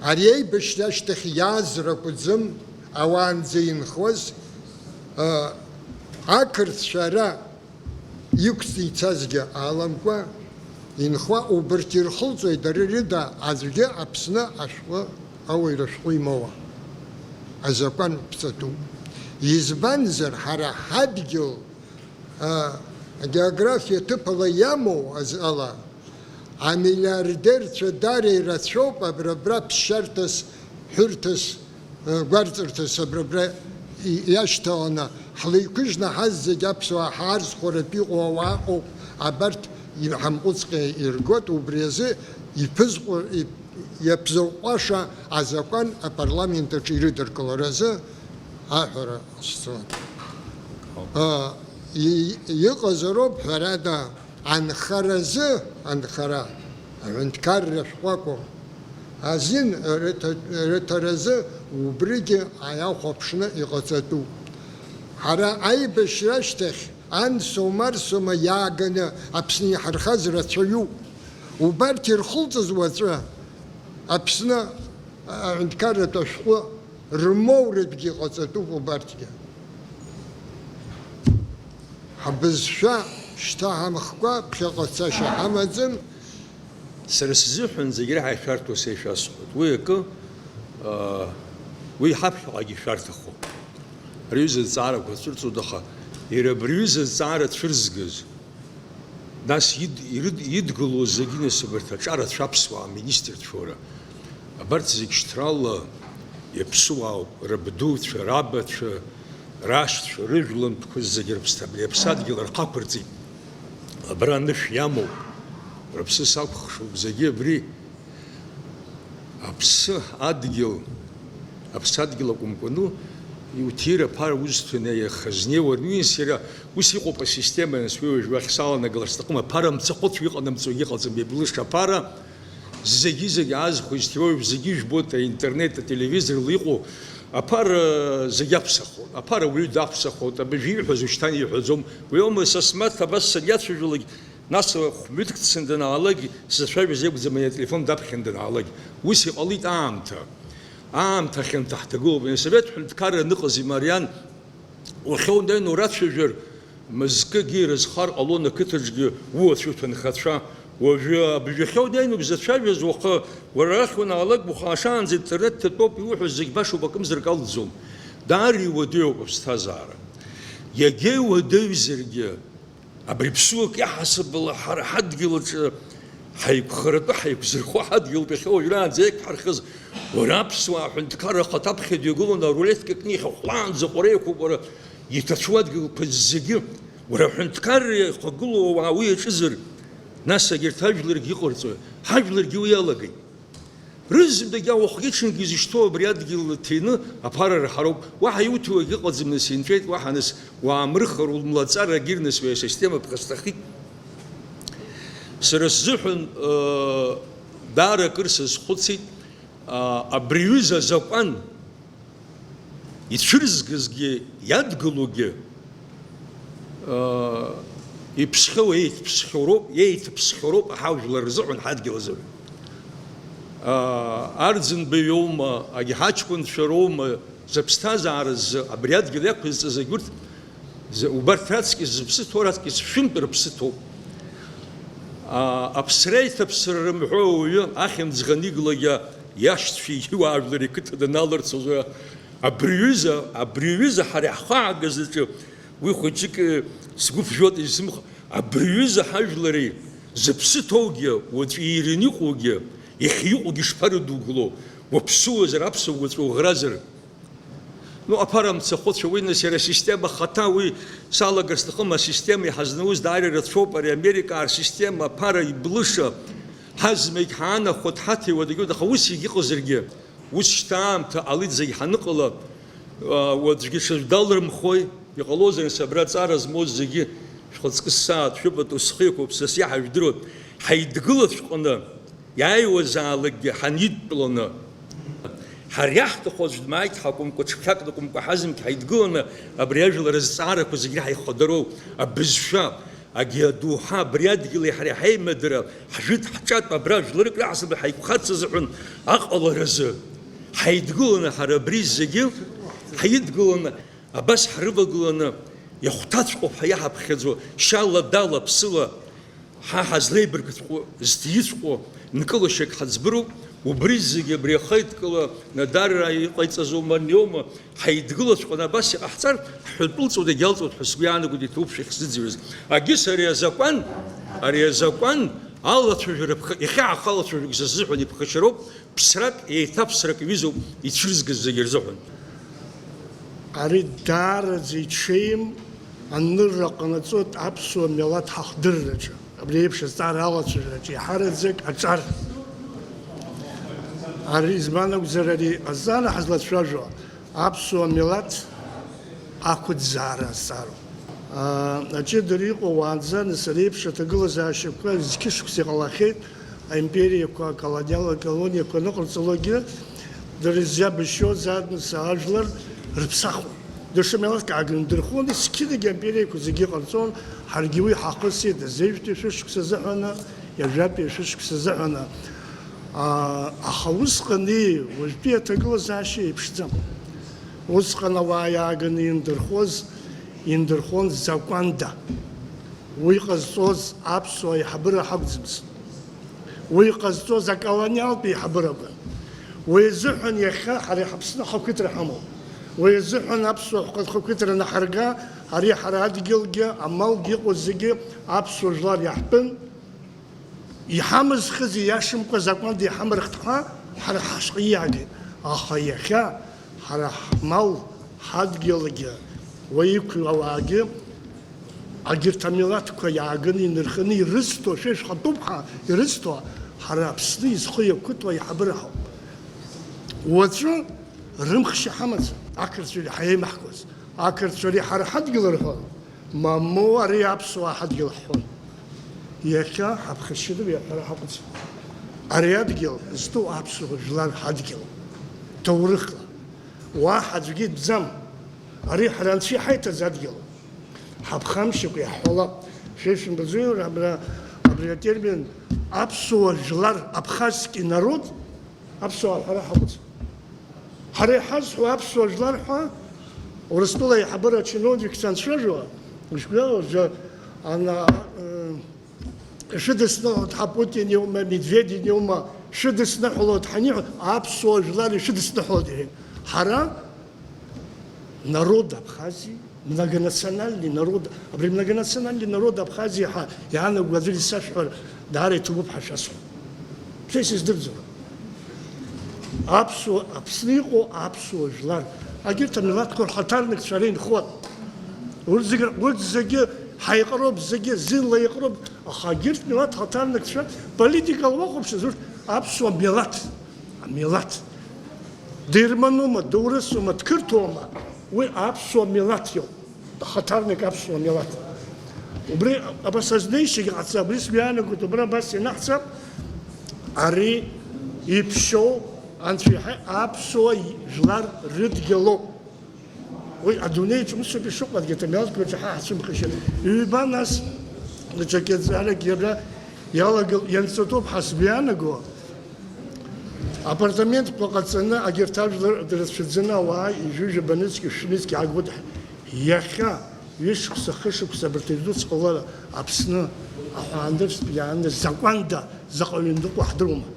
ари аибашьра ашьҭахь иааз ракәӡам, ауаанӡа инхоз, ы, ақырҭцәа ара иқәҵны ицазгьы аламкәа, инхуа убырҭ ирхылҵуеит, дара рыда аӡәгьы Аԥсны ашәҟәы, ауаҩра шәҟәы имоуа. Азакәан ԥҵатәуп. Избанзар, ҳара ҳадгьыл, а, агеографиа ҭыԥала иамоу азала, Амиллиардерцәа дара ирацәоуп абра-абра ԥсшьарҭас, ҳәырҭас, э, гәарҵырҭас абра-абра и-, иашьҭаланы ҳлеиқәыжьны ҳаззегь аԥсуаа ҳаарцхәаратә иҟоу ауаа ыҟоуп, абарҭ и-, ҳамҟәыҵҟьа иргоит, убри азы иԥызҟо-, и-, иаԥзаҟәҟәаша азакәан апарламент аҿы ирыдыркыларазы аҳәара сҵон. Э, и-, иҟазароуп, ҳәарада, Анхаразы, анхара, аҳәынҭқарра шәҟәы акәым. Азин рыҭа-, рыҭаразы убригьы аиахәаԥшны иҟаҵатәуп. Ҳара аибашьра ашьҭахь ансоу марсоума иааганы Аԥсны иҳархаз рацәаҩуп. Убарҭ ирхылҵыз уаҵәы Аԥсны аҳәынҭқарратә ашәҟәы рмоуратәгьы ҟаҵатәуп убарҭгьы. Ҳбызшәа шьҭаҳамхкәа ԥхьаҟа цашьа ҳамаӡам. Сара сзыҳәан зегь реиҳа ишәарҭоу са ишәасҳәоит. Уи акы, аа, Уи ҳаԥхьаҟагьы шәарҭахом. Ари аҩыза зҵаарақәа цәырҵуеит, аха иара абри аҩыза зҵаара цәырзгаз, нас ид-, ирыд-, идгылоз зегьы, нас, абарҭ аҿарацәа аԥсуаа аминистрцәоура, абарҭ зегь шьҭрала иаԥсуаауп, рабдуцәа, рабацәа, рашьцәа, рыжәлантәқәа зегьы рыԥсҭа-, абри аԥсадгьыл рхақәырҵеит. Абра анышә иамоуп, рыԥсы сакәыхшоуп зегьы абри. Аԥсы адгьыл, аԥсадгьыл акәымкәаны, иуҭира аԥара узҭо ианаиаха знеиуа, уи иара ус иҟоуп асистема, нас уи уажә уахь саланагалар сҭахым, аԥара мцахәыцәа иҟанамҵо егьыҟаӡам, еиблыша аԥара, зегьы-зегьы аазхәа изҭиуа уажә зегьы ижәбоит, аинтернет, ателевизорла иҟоу, аԥара зегьы аԥсахоит, аԥара уаҩы даԥсахоит, абыржә ииҳәаз ушьҭан иҳәаӡом, уи аума са смаҭа абас саниацәажәалак, Нас хә-ҩыҭк дцаны данаалак, сзацәажәоз иакәӡам, ателефон даԥхьан данаалак. Ус иҟалеит аамҭа. Аамҭа хьанҭа ҳҭагылоуп. Ани асовет ҳәынҭқарра аныҟаз имариан, уахьоунаҩны урацәажәар, мызкыгьы ирызхар ҟалон ақыҭаҿгьы уацәа уҭынхацәа. Уажәы абжахьоу неины узацәажәаз уаха, уара арахь уанаалак, ухаашаанӡа интернет ҭатәоуп, иуҳәаз зегь башоуп, акымзарак алӡом. Даара иуадаҩуп аԥсҭазаара. Иагьа иуадаҩзаргьы, Абри ԥсуак иаҳасабала ҳара ҳадгьыл аҿы ҳаиқәхаратәы ҳаиқәзырхо ҳадгьылтәахьы уажәраанӡа иақәҳархыз, уара аԥсуаа аҳәынҭқарра ахаҭаԥхьаӡа игыланы арулеҭ кны ихьахәлаанӡа ҟәара иқәуп, уара иҭацәу адгьылқәа зегьы, уара аҳәынҭқарра ихагылоу ауаа уи иаҿызар, нас егьырҭ ажәларгьы иҟарҵои? Ҳажәларгьы уи иалагеит. Рызегьы ауахгьы-ҽынгьы изышьҭоу абри адгьыл ҭины аԥара рҳароуп. Уаҳа иуҭиуагь ыҟаӡам, нас, инҵәеит, уаҳа, нас, уаамырхыр, улмлаҵарагьы, нас, уи асистема ԥхасҭахеит. Сара сзыҳәан, э, даара акыр сазхәыцит, а, абри аҩыза азакәан ицәырызгазгьы иадгылогьы, аа, иԥсхьоу еиҭԥсхьоу роуп, еиҭаԥсхьоу роуп ҳажәлар рзыҳәан, ҳадгьыл азыҳәан. Аа, Арӡынба иоума, агьҳаҷкәынцәа роума, зыԥсҭазаара ззы абри адгьыл иақәызҵаз, агьурҭ зы-, убарҭ раҵкьыс зыԥсы ҭоу раҵкьыс шәынтә рыԥсы ҭоуп. Аа, аԥсра еиҭаԥсра рымҳәо ауаҩы ахьымӡӷ аниглагьы, иашьцәеи иуаажәлари ақыҭа даналырцоз, абри аҩыза, абри аҩыза ҳара иаҳхаагаз аҿы, уи хәыҷык, э, сгәы ԥжәоит, исымх-, абри аҩыза ҳажәлари зыԥсы ҭоугьы, уаҵәы иираны иҟоугьы, иахьа иҟоугьы шԥарыдугыло, уаԥсуазар, аԥсуа уаҵәы уӷразар? Ну, аԥара мцахәыцәа, уи, нас, иара асистема хаҭа, уи салагар сҭахым, асистема иҳазнаус даара ирацәоуп, ари америкаа рсистема, аԥара иблыша, ҳазмагь ҳаанахәот, ҳаҭиуа дагьуеит, аха ус егьыҟазаргьы, ус шьҭа аамҭа ҟалеит зегь ҳаныҟала, уа-, уаӡәгьы ҽаӡә далырмхуеи, иҟалозар, нас, абра аҵара змоу зегьы, шәхаҵкы ссааҭ, шәыпату схы иқәуп, са сиаҳа жәдыруеит, ҳаидгылаҵәҟьаны, Иааиуазаалакгьы ҳанидтәаланы, ҳара иаҳҭаху аӡә дмааит, ҳакәымкәа, ҽԥхьак дакәымкәа ҳазымкь ҳаидгыланы, абри ажәлар азҵаарақәа зегь ҳаихадароу абызшәа, агьи адоуҳа, абри адгьыли ҳареи ҳаимадара, ҳжәытә, ҳҿатә, абра жәларык раҳасабала ҳаиқәхарц азыҳәан аҟаларазы ҳаидгыланы, ҳара абри зегьы ҳаидгыланы, абас ҳрывагыланы, иахәҭаҵәҟьоуп ҳәа иаҳаԥхьаӡо, шьала, дала, ԥсыла, Ҳа ҳазлеибаркыҵәҟьо, зҭиҵәҟьо нкылашьак ҳаӡбыроуп, убри зегьы абри ахеидкыла надарра иҟаиҵаз оума, ани оума, ҳаидгылаҵәҟьаны абас иҟаҳҵар, ҳҳәатәылҵуеит, дагьалҵуеит ҳәа сгәы иаанагоит, иҭоуп шәахьсзыӡырҩыз. Агьыс ари азакәан, ари азакәан алацәажәара ԥхы-, иахьа ҳахалацәажәогьы са сзыҳәан иԥхашьароуп, Ԥсрак, еиҭаԥсрак ҩызоуп ицәырызгаз зегьы рзыҳәан. Ари даараӡа иҽеим анырра ҟанаҵоит аԥсуа милаҭ ҳахдырраҿы, абри еиԥш азҵаара алацәажәараҿы иаҳараӡак аҿар. Ари избан акәзар, ари азҵаара ҳазлацәажәо аԥсуа милаҭ ақәӡаара азҵаароуп. Аа, аҷыдара иҟоу уаанӡа, нас, ари еиԥш аҭагылазаашьақәа зқьышықәса иҟалахьеит, аимпериақәа, аколониал-, аколониақәа аныҟарҵалакгьы, дара изиабашьуаз адныс ажәлар рыԥсахуан. Даҽа милаҭк ааганы дырхуан, зқьынагьы аимпериақәа зегьы ҟарҵон, ҳаргьы уи ҳахысит, азеижәтәи шәышықәса азыҳәаны, ҩажәатәи шәышықәса азыҳәаны. Аа, аха усҟан, ии, уажәтәи аҭагылазаашьа еиԥшӡам. Усҟан ауаа иааганы индырхуаз, индырхуан закәанда. Уи ҟазҵоз аԥсуа аиҳабыра ҳакәӡамызт. Уи ҟазҵоз аколониалтә еиҳабырақәан. Уи азыҳәан иахьа ҳара ҳаԥсны ахақәиҭра ҳамоуп. Уи азыҳәан аԥсуа ҳхақәиҭра анаҳарга, ари ҳара адгьылгьы, амалгьы иҟоу зегьы аԥсуа жәлар иаҳтәын. Иҳамызхыз ииашамкәа азакәанда иҳамырхт ҳәа ҳара ҳашҟа ииагеит. Аха иахьа ҳара ҳмал, ҳадгьылгьы, уа иқәу ауаагьы, агьырҭ амилаҭқәа иааганы инырханы ирызҭо, шәа шәхатәуп ҳәа ирызҭо, ҳара Аԥсны изхы иақәыҭоу аиҳабыра ҳауп. Уаҵәы рымхшьа ҳамаӡам, ақырҭцәа иреиҳа еимаҳкуаз. Ақырҭцәа ари ҳара ҳадгьыл рҳәон, мамоу ари аԥсуаа ҳадгьыл ҳҳәон. Иахьа ҳаԥхашьарыла иаҳәара ҳаҟәӡам. Ари адгьыл зтәу аԥсуа жәлар ҳадгьыл, ҭоурыхла. Уаҳа аӡәгьы итәӡам. Ари ҳара анцәа иҳаиҭаз адгьыл. Ҳаԥхамшьакәа иаҳҳәалап. Шәа ишәымбаӡои, абра, абри атермин аԥсуа жәлар, абхазский народ, аԥсуаа ҳәара ҳаҟәӡам. Ҳара иҳазҳәо аԥсуа жәлар ҳәа, Урыстәыла аиҳабыра ачиновникцәа анцәажәо, ишәгәалоу, ана, э, шәыдысныҳәалоит ҳа Путин иоума, Медведев иоума, шәыдысныҳәалоит ҳаниҳәа, аԥсуа жәлар ишәыдысныҳәалоит иҳәеит. Ҳара народ Абхазии, многонациональный народ, абри многонациональный народ Абхазии ҳәа иаанаго аӡәыр исашәҳәар, даара иҭабуп ҳәа шәасҳәап. Шәа исыздырӡом. Аԥсуа, Аԥсны иҟоу аԥсуа жәлар, агьырҭ амилаҭқәа рхаҭарнакцәа ара инхоит. Урҭ зегьы, урҭ зегьы ҳаиҟароуп, зегьы зынла иҟароуп, аха агьырҭ милаҭ хаҭарнакцәа политикала уахәаԥшыз, урҭ аԥсуа милаҭ, амилаҭ. Дерманума, доурысума, дқырҭуама, уи аԥсуа милаҭ иоуп. Хаҭарнак аԥсуа милаҭ. Убри абас азнеишьагь ҟаҵа, абри сгәы иаанагоит, убра абас ианаҳҵап, ари иԥшьоу анцәа иаҳа аԥсуа жәлар рыдгьылоуп. Уи адунеи аҿы усоуп ишыҟоу, адгьыл амилаҭқәа рҿы ҳа ҳацәымӷшьа. Ҩба нас, даҽа кьаҿарак иара иалагыл, ианҵатәуп ҳәа сгәы иаанаго, апартаментқәа ҟаҵаны, агьырҭ ажәлар драцәаӡаны, ауаа ижәыжәаба нызқь, шәнызқь иаагоит. Иахьа, ҩышықәса, хышықәса абарҭ ирдуцҟалара Аԥсны аҳәаанырцәтә иааны закәанда заҟаҩы ианыҟоу ҳдыруама?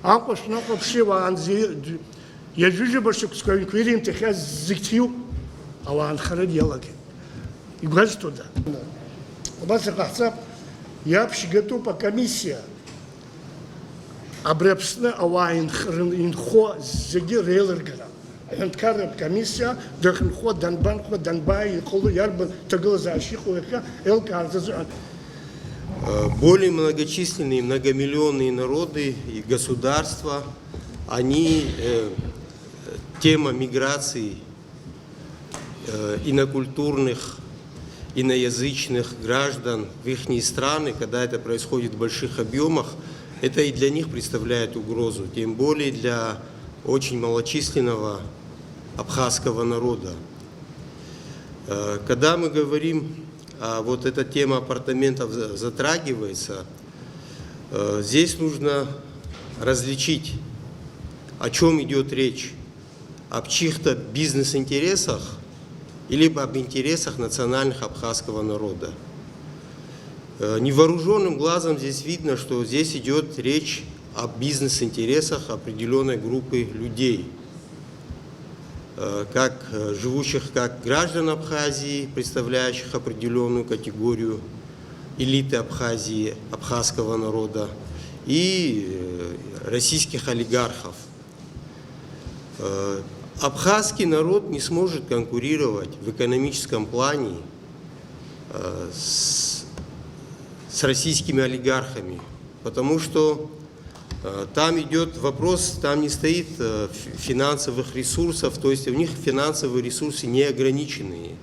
Аҟәа шәнахәаԥши, уаанӡа ҩажәижәаба шықәсқәа аҩнқәа ирымҭахьаз зегь ҭиуп, ауаа анхара иалагеит. Игәазҭода? Убас иҟаҳҵап, иаԥшьгатәуп акомиссиа. Абри Аԥсны ауаа инх-, рын-, инхо зегьы реилыргара. Аҳәынҭқарратә комиссиа дыхынхо, данбанхо, данбааи, иҟало, иарбан ҭагылазаашьа иҟоу иахьа еилкаарц азыҳәан. Э, более многочисленные, многомиллионные народы и государства, они, э, тема миграции э, инокультурных, иноязычных граждан в ихние страны, когда это происходит в больших объемах, это и для них представляет угрозу, тем более для очень малочисленного абхазского народа. Э, когда мы говорим, а, вот эта тема апартаментов за-, затрагивается, э, здесь нужно различить, о чем идет речь. Об чьих-то бизнес-интересах, либо об интересах национальных абхазского народа. Э, невооружённым глазом здесь видно, что здесь идёт речь о бизнес-интересах определённой группы людей, э, как, э, живущих как граждан Абхазии, представляющих определённую категорию элиты Абхазии, абхазского народа, и, э, российских олигархов. Э, абхазский народ не сможет конкурировать в экономическом плане, э, с, с российскими олигархами, потому что, э, там идёт вопрос, там не стоит, э, фи-, финансовых ресурсов, то есть у них финансовые ресурсы неограниченные.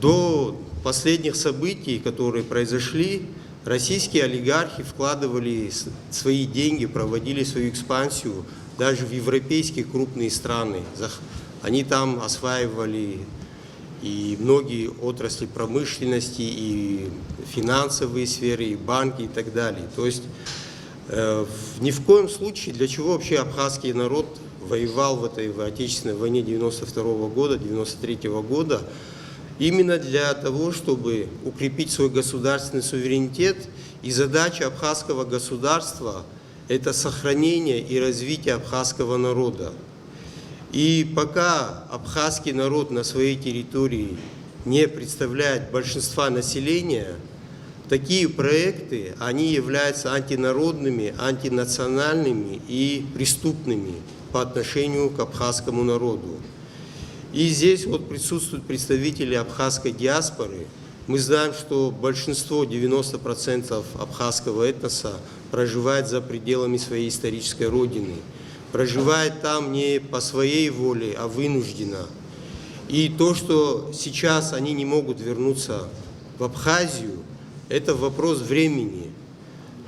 До последних событий, которые произошли, российские олигархи вкладывали с-, свои деньги, проводили свою экспансию даже в европейские крупные страны. Зах-, они там осваивали и многие отрасли промышленности, и финансовые сферы, и банки, и так далее. То есть, э, в-, ни в коем случае, для чего вообще абхазский народ воевал в этой, в Отечественной войне девяносто второго года, девяносто третьего года, именно для того, чтобы укрепить свой государственный суверенитет, и задача абхазского государства — это сохранение и развитие абхазского народа. И пока абхазский народ на своей территории не представляет большинства населения, такие проекты, они являются антинародными, антинациональными и преступными по отношению к абхазскому народу. И здесь вот присутствуют представители абхазской диаспоры. Мы знаем, что большинство, девяносто процентов абхазского этноса проживает за пределами своей исторической родины. Проживает там не по своей воле, а вынужденно. И то, что сейчас они не могут вернуться в Абхазию, это вопрос времени.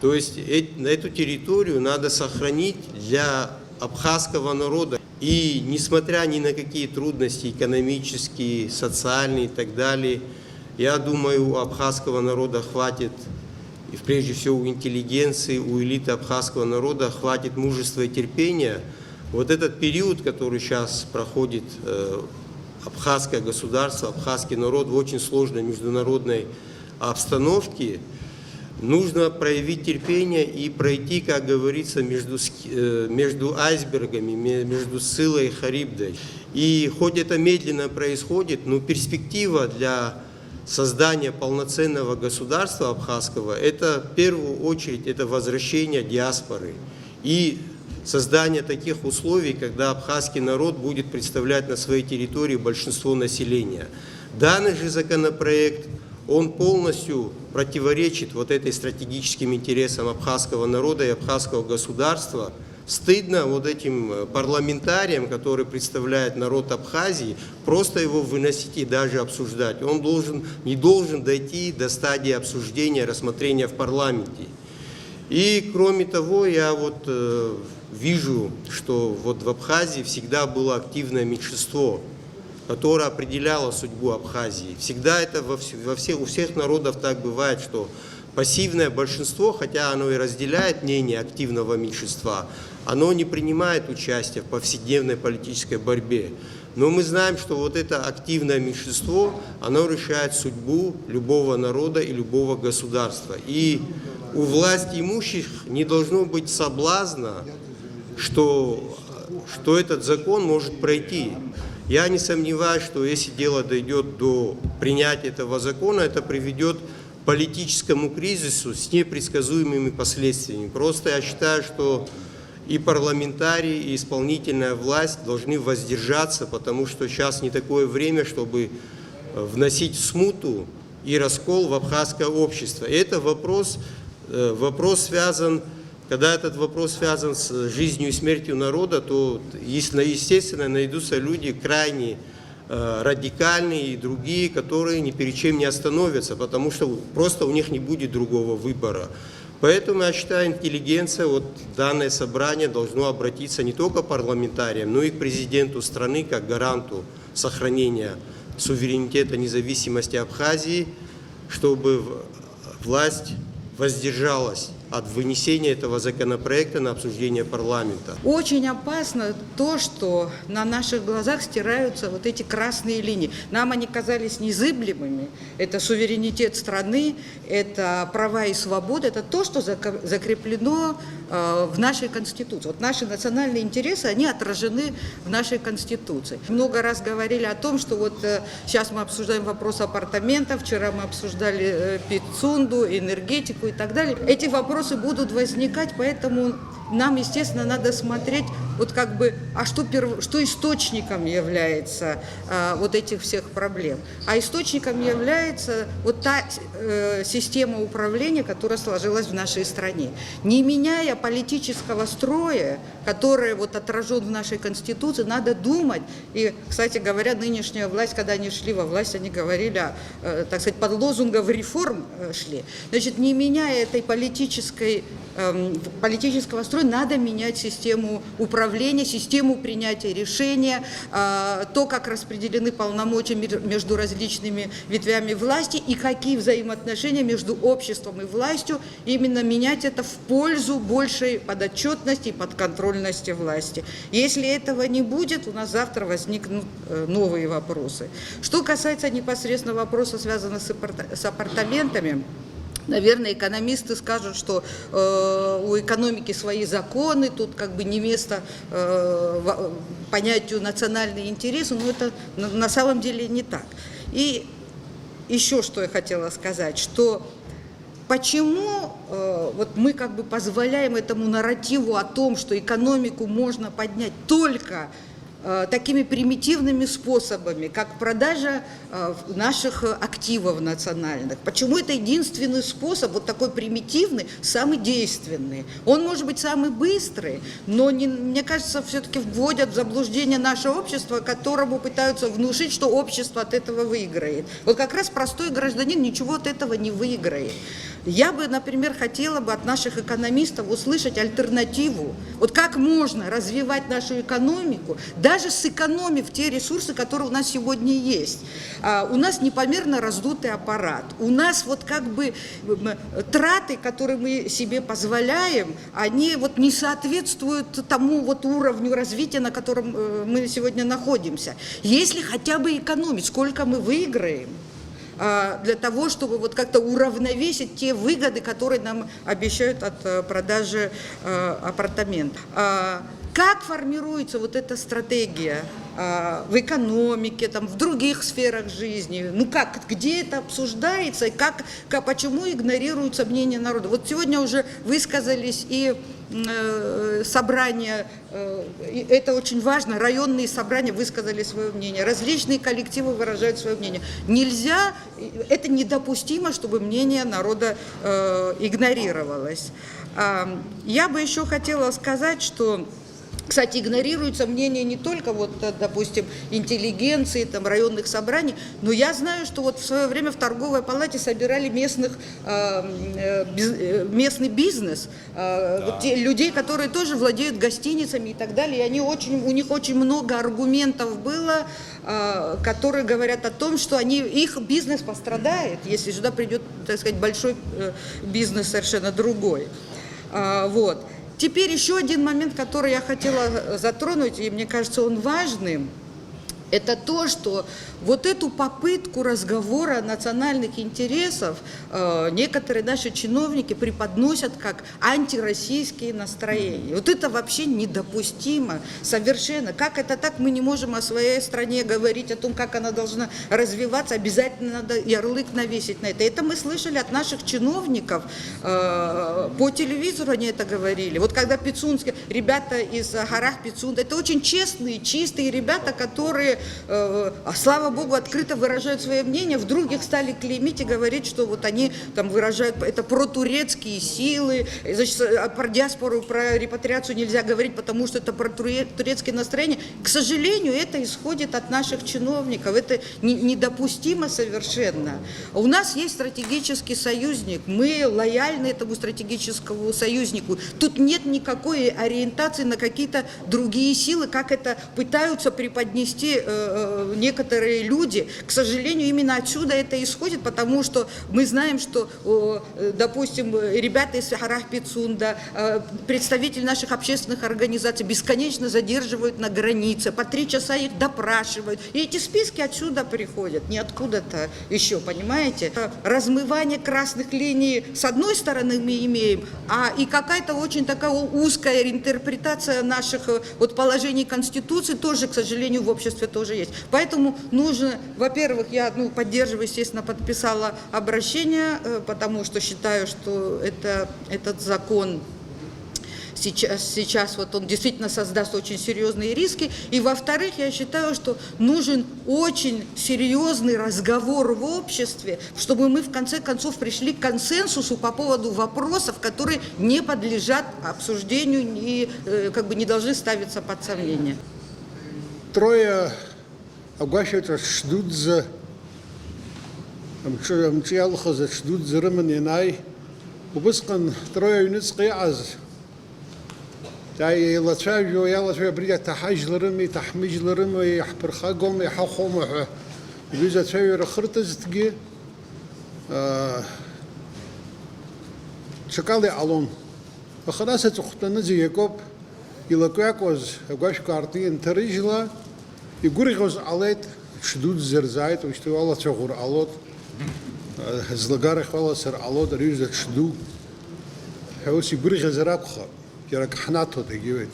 То есть эт- эту территорию надо сохранить для абхазского народа. И несмотря ни на какие трудности экономические, социальные и так далее, я думаю, у абхазского народа хватит, и прежде всего у интеллигенции, у элиты абхазского народа хватит мужества и терпения. Вот этот период, который сейчас проходит э, абхазское государство, абхазский народ в очень сложной международной обстановке, нужно проявить терпение и пройти, как говорится, между, ски- э, между айсбергами, ме- между Сциллой и Харибдой. И хоть это медленно происходит, но перспектива для создания полноценного государства абхазского, это в первую очередь это возвращение диаспоры и создание таких условий, когда абхазский народ будет представлять на своей территории большинство населения. Данный же законопроект, он полностью противоречит вот этой стратегическим интересам абхазского народа и абхазского государства. Стыдно вот этим э, парламентариям, которые представляют народ Абхазии, просто его выносить и даже обсуждать. Он должен, не должен дойти до стадии обсуждения, рассмотрения в парламенте. И кроме того, я вот э, вижу, что вот в Абхазии всегда было активное меньшинство, которое определяло судьбу Абхазии. Всегда это во, вс- во всех, у всех народов так бывает, что пассивное большинство, хотя оно и разделяет мнение активного меньшинства, оно не принимает участие в повседневной политической борьбе. Но мы знаем, что вот это активное меньшинство, оно решает судьбу любого народа и любого государства. И у власть имущих не должно быть соблазна, что, что этот закон может пройти. Я не сомневаюсь, что если дело дойдет до принятия этого закона, это приведет к политическому кризису с непредсказуемыми последствиями. Просто я считаю, что и парламентарии, и исполнительная власть должны воздержаться, потому что сейчас не такое время, чтобы э, вносить смуту и раскол в абхазское общество. И это вопрос, э, вопрос связан, когда этот вопрос связан с жизнью и смертью народа, то, естественно, найдутся люди крайне э, радикальные и другие, которые ни перед чем не остановятся, потому что просто у них не будет другого выбора. Поэтому, я считаю, интеллигенция, вот данное собрание должно обратиться не только к парламентариям, но и к президенту страны, как гаранту сохранения суверенитета, независимости Абхазии, чтобы власть воздержалась от вынесения этого законопроекта на обсуждение парламента. Очень опасно то, что на наших глазах стираются вот эти красные линии. Нам они казались незыблемыми. Это суверенитет страны, это права и свободы, это то, что закреплено э, в нашей Конституции. Вот наши национальные интересы, они отражены в нашей Конституции. Много раз говорили о том, что вот э, сейчас мы обсуждаем вопрос апартаментов, вчера мы обсуждали э, Пицунду, энергетику и так далее. Эти вопросы будут возникать, поэтому нам, естественно, надо смотреть, вот как бы, а что, перв... что источником является а, вот этих всех проблем. А источником является вот та э, система управления, которая сложилась в нашей стране. Не меняя политического строя, который вот отражен в нашей Конституции, надо думать. И, кстати говоря, нынешняя власть, когда они шли во власть, они говорили, э, так сказать, под лозунгом реформ э, шли. Значит, не меняя этой политической эм, политического строя, надо менять систему управления, систему принятия решения, э, то, как распределены полномочия между различными ветвями власти и какие взаимоотношения между обществом и властью, именно менять это в пользу большей подотчетности и подконтрольности власти. Если этого не будет, у нас завтра возникнут э, новые вопросы. Что касается непосредственно вопроса, связанного с апартаментами, Наверное, экономисты скажут, что э, у экономики свои законы, тут как бы не место э, понятию национальные интересы, но это на самом деле не так. И еще что я хотела сказать, что почему э, вот мы как бы позволяем этому нарративу о том, что экономику можно поднять только э, такими примитивными способами, как продажа э, наших активов национальных. Почему это единственный способ, вот такой примитивный, самый действенный? Он может быть самый быстрый, но не, мне кажется, все-таки вводят в заблуждение наше общество, которому пытаются внушить, что общество от этого выиграет. Вот как раз простой гражданин ничего от этого не выиграет. Я бы, например, хотела бы от наших экономистов услышать альтернативу. Вот как можно развивать нашу экономику, даже сэкономив те ресурсы, которые у нас сегодня есть. А, у нас непомерно раздутый аппарат. У нас вот как бы траты, которые мы себе позволяем, они вот не соответствуют тому вот уровню развития, на котором э, мы сегодня находимся. Если хотя бы экономить, сколько мы выиграем, а, для того, чтобы вот как-то уравновесить те выгоды, которые нам обещают от э, продажи э, апартаментов. А как формируется вот эта стратегия а, в экономике, там, в других сферах жизни? Ну как, где это обсуждается и как, как, почему игнорируется мнение народа? Вот сегодня уже высказались и э, собрания Э, это очень важно, районные собрания высказали свое мнение, различные коллективы выражают свое мнение. Нельзя, это недопустимо, чтобы мнение народа э, игнорировалось. Я бы еще хотела сказать, что кстати, игнорируется мнение не только, вот, э, допустим, интеллигенции, там, районных собраний, но я знаю, что вот в свое время в торговой палате собирали местных, э, э, местный бизнес, а, да. Вот те, людей, которые тоже владеют гостиницами и так далее, и они очень, у них очень много аргументов было, а, которые говорят о том, что они, их бизнес пострадает, если сюда придет, так сказать, большой э, бизнес совершенно другой. А, вот. Теперь еще один момент, который я хотела затронуть, и мне кажется, он важным. Это то, что вот эту попытку разговора о национальных интересах э, некоторые наши чиновники преподносят как антироссийские настроения. Вот это вообще недопустимо совершенно. Как это так? Мы не можем о своей стране говорить, о том, как она должна развиваться. Обязательно надо ярлык навесить на это. Это мы слышали от наших чиновников. Э, по телевизору они это говорили. Вот когда Пицунский, ребята из Харах Пицунда, это очень честные, чистые ребята, которые, э, а, слава богу, открыто выражают свое мнение. Вдруг их стали клеймить и говорить, что вот они там выражают, это протурецкие силы, значит, э, про диаспору, про репатриацию нельзя говорить, потому что это про турецкие настроения. К сожалению, это исходит от наших чиновников. Это не, недопустимо совершенно. У нас есть стратегический союзник, мы лояльны этому стратегическому союзнику. Тут нет никакой ориентации на какие-то другие силы, как это пытаются преподнести э, э, некоторые люди. К сожалению, именно отсюда это исходит, потому что мы знаем, что, э, допустим, ребята из Харах Пицунда, э, представители наших общественных организаций бесконечно задерживают на границе, по три часа их допрашивают. И эти списки отсюда приходят, не откуда-то еще, понимаете? Размывание красных линий с одной стороны мы имеем, а и какая-то очень такая узкая интерпретация наших э, вот положений Конституции тоже, к сожалению, в обществе тоже есть. Поэтому нужно, во-первых, я, ну, поддерживаю, естественно, подписала обращение, э, потому что считаю, что это, этот закон сейчас, сейчас вот он действительно создаст очень серьезные риски. И во-вторых, я считаю, что нужен очень серьезный разговор в обществе, чтобы мы в конце концов пришли к консенсусу по поводу вопросов, которые не подлежат обсуждению и э, как бы не должны ставиться под сомнение. Троя агәашьаҿ аҽдуӡӡа, амҿы, амҿы иалхыз аҽдуӡӡа рыманы ианааи, убысҟан Троиа аҩныҵҟа иҟаз, еилацәажәо, иалацәажәо, абри иаҭаҳажьларыма, иҭаҳмыжьларыма, иаҳԥырхагоума, иҳахәома ҳәа, иҩыза ацәажәара хыртызҭгьы, ҽакала иҟалон. Аха нас аҵыхәтәаны зегь акоуп, илакҩакуаз агәашәқәа аартны ианҭарыжьла, игәырӷьоз ҟалеит, ҽдуӡӡа рзааит, уажәшьҭа иалацәаӷәыр ҟалоит. Злагарахь уаласыр ҟалоит ари ҩыза ҽду ҳәа ус игәырӷьазар акәхап, џьара акы ҳнаҭоит, егьиуеит.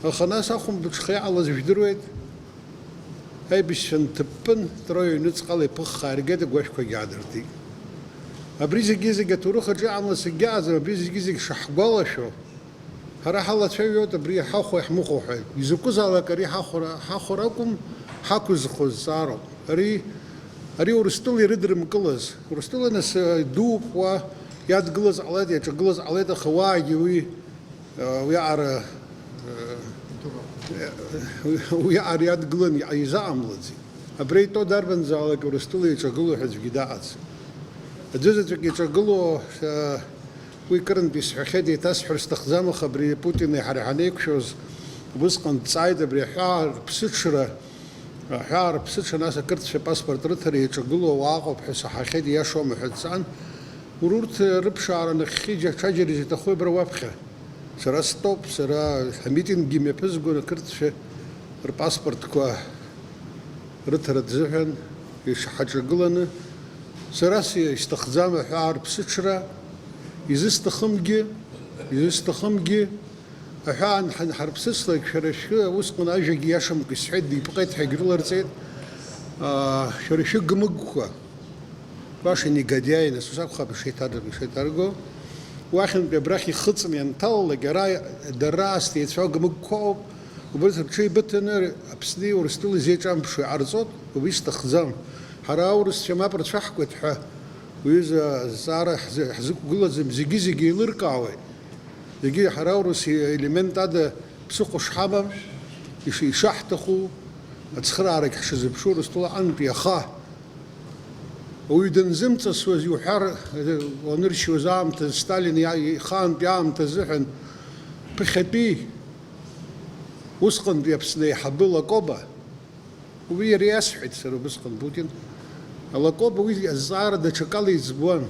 Аха нас ахәымбыҽха иҟалаз жәдыруеит. Аибашьцәа нҭыппын, трои ҩныҵҟала иԥыхха иргеит, агәашәқәагьы аадыртит. Абри зегьы-зегь аҭоурых аҿы иҟамлац егьаҟаӡам, абри зегьы-зегь шаҳгәалашәо, ҳара ҳалацәажәоит абри ҳахәо иаҳмыхәо ҳәа. Изакәызаалак ари ҳахәара, ҳахәара акәым, ҳақәызхуа зҵаароуп. Ари, ари Урыстәыла ирыдрымкылаз. Урыстәыла нас, э, дууп уа, иадгылаз ҟалеит, иаҿагылаз ҟалеит, аха уаагьы уи, э, уиаҟара, э, уиаҟара иадгылан изаҟамлаӡеит. Абра итәоу дарбанзаалак Урыстәыла иаҿагылоу ҳәа аӡәгьы даҟаӡам. Аӡәызаҵәык иаҿагылоу, э, Уи кырынтә исҳәахьеит, еиҭасҳәар сҭахӡам, аха абри Путини ҳара ҳанеиқәшәоз, убысҟан дҵааит, абри аҳәаа рԥсыҽра, аҳәаа рԥсыҽра, нас ақырҭцәа паспорт рыҭара иаҿагылоу ауаа ыҟоуп ҳәа саҳахьеит, ииашоума ҳәа дҵаан, уара урҭ рыԥшаара нахьхьи џьа-, ҽаџьара изаҭаху абра уаԥхьа. Сара стәоуп, сара амитинггьы мҩаԥызгон ақырҭцәа рпаспортқәа рыҭаратә зыҳәан ишҳаҿагыланы, сара си-, исҭахӡам аҳәаа рԥсыҽра, изысҭахымгьы, изысҭахымгьы, аҳәаа анҳан-, ҳарԥсыслак, шәара шәы, усҟан ажәагьы иашамкәа исҳәеит, дипҟеит ҳәа егьрыларҵеит, аа, шәара шәыгмыгқәа. Баша негодиаи, нас ус акәхап ишеиҭарго, ишеиҭарго. Уахьынтәи абрахь ихыҵны ианҭалалак, ара дара аасҭа еицәоу агмыгқәа ауп. Убырҭ рҽеибыҭаны Аԥсни Урыстәылеи зеиҿамԥшуа иҟарҵоит, убри сҭахӡам. Ҳара аурысцәа мап рцәаҳкуеит ҳәа уҩыза азҵаара ҳзы-, ҳзықәгылаӡам, зегьы-зегьы еилыркаауеит. Зегьы ҳара аурыс елемент ада ԥсыхәа шҳамам, иш-, ишаҳҭаху, ацхыраарагь ҳшазыԥшу Урыстәыла аҟынтәи аха. Уаҩы данзымҵасуаз иуҳәар, уаныршьуаз аамҭазы, Сталин иа-, ихаантәи аамҭа азыҳәан, ԥыхьатәи, усҟантәи Аԥсны аиҳабы Лакоба, уи иара иасҳәеит сара убысҟан, Путин, Лакоба уи азҵаара даҽакала иӡбуан.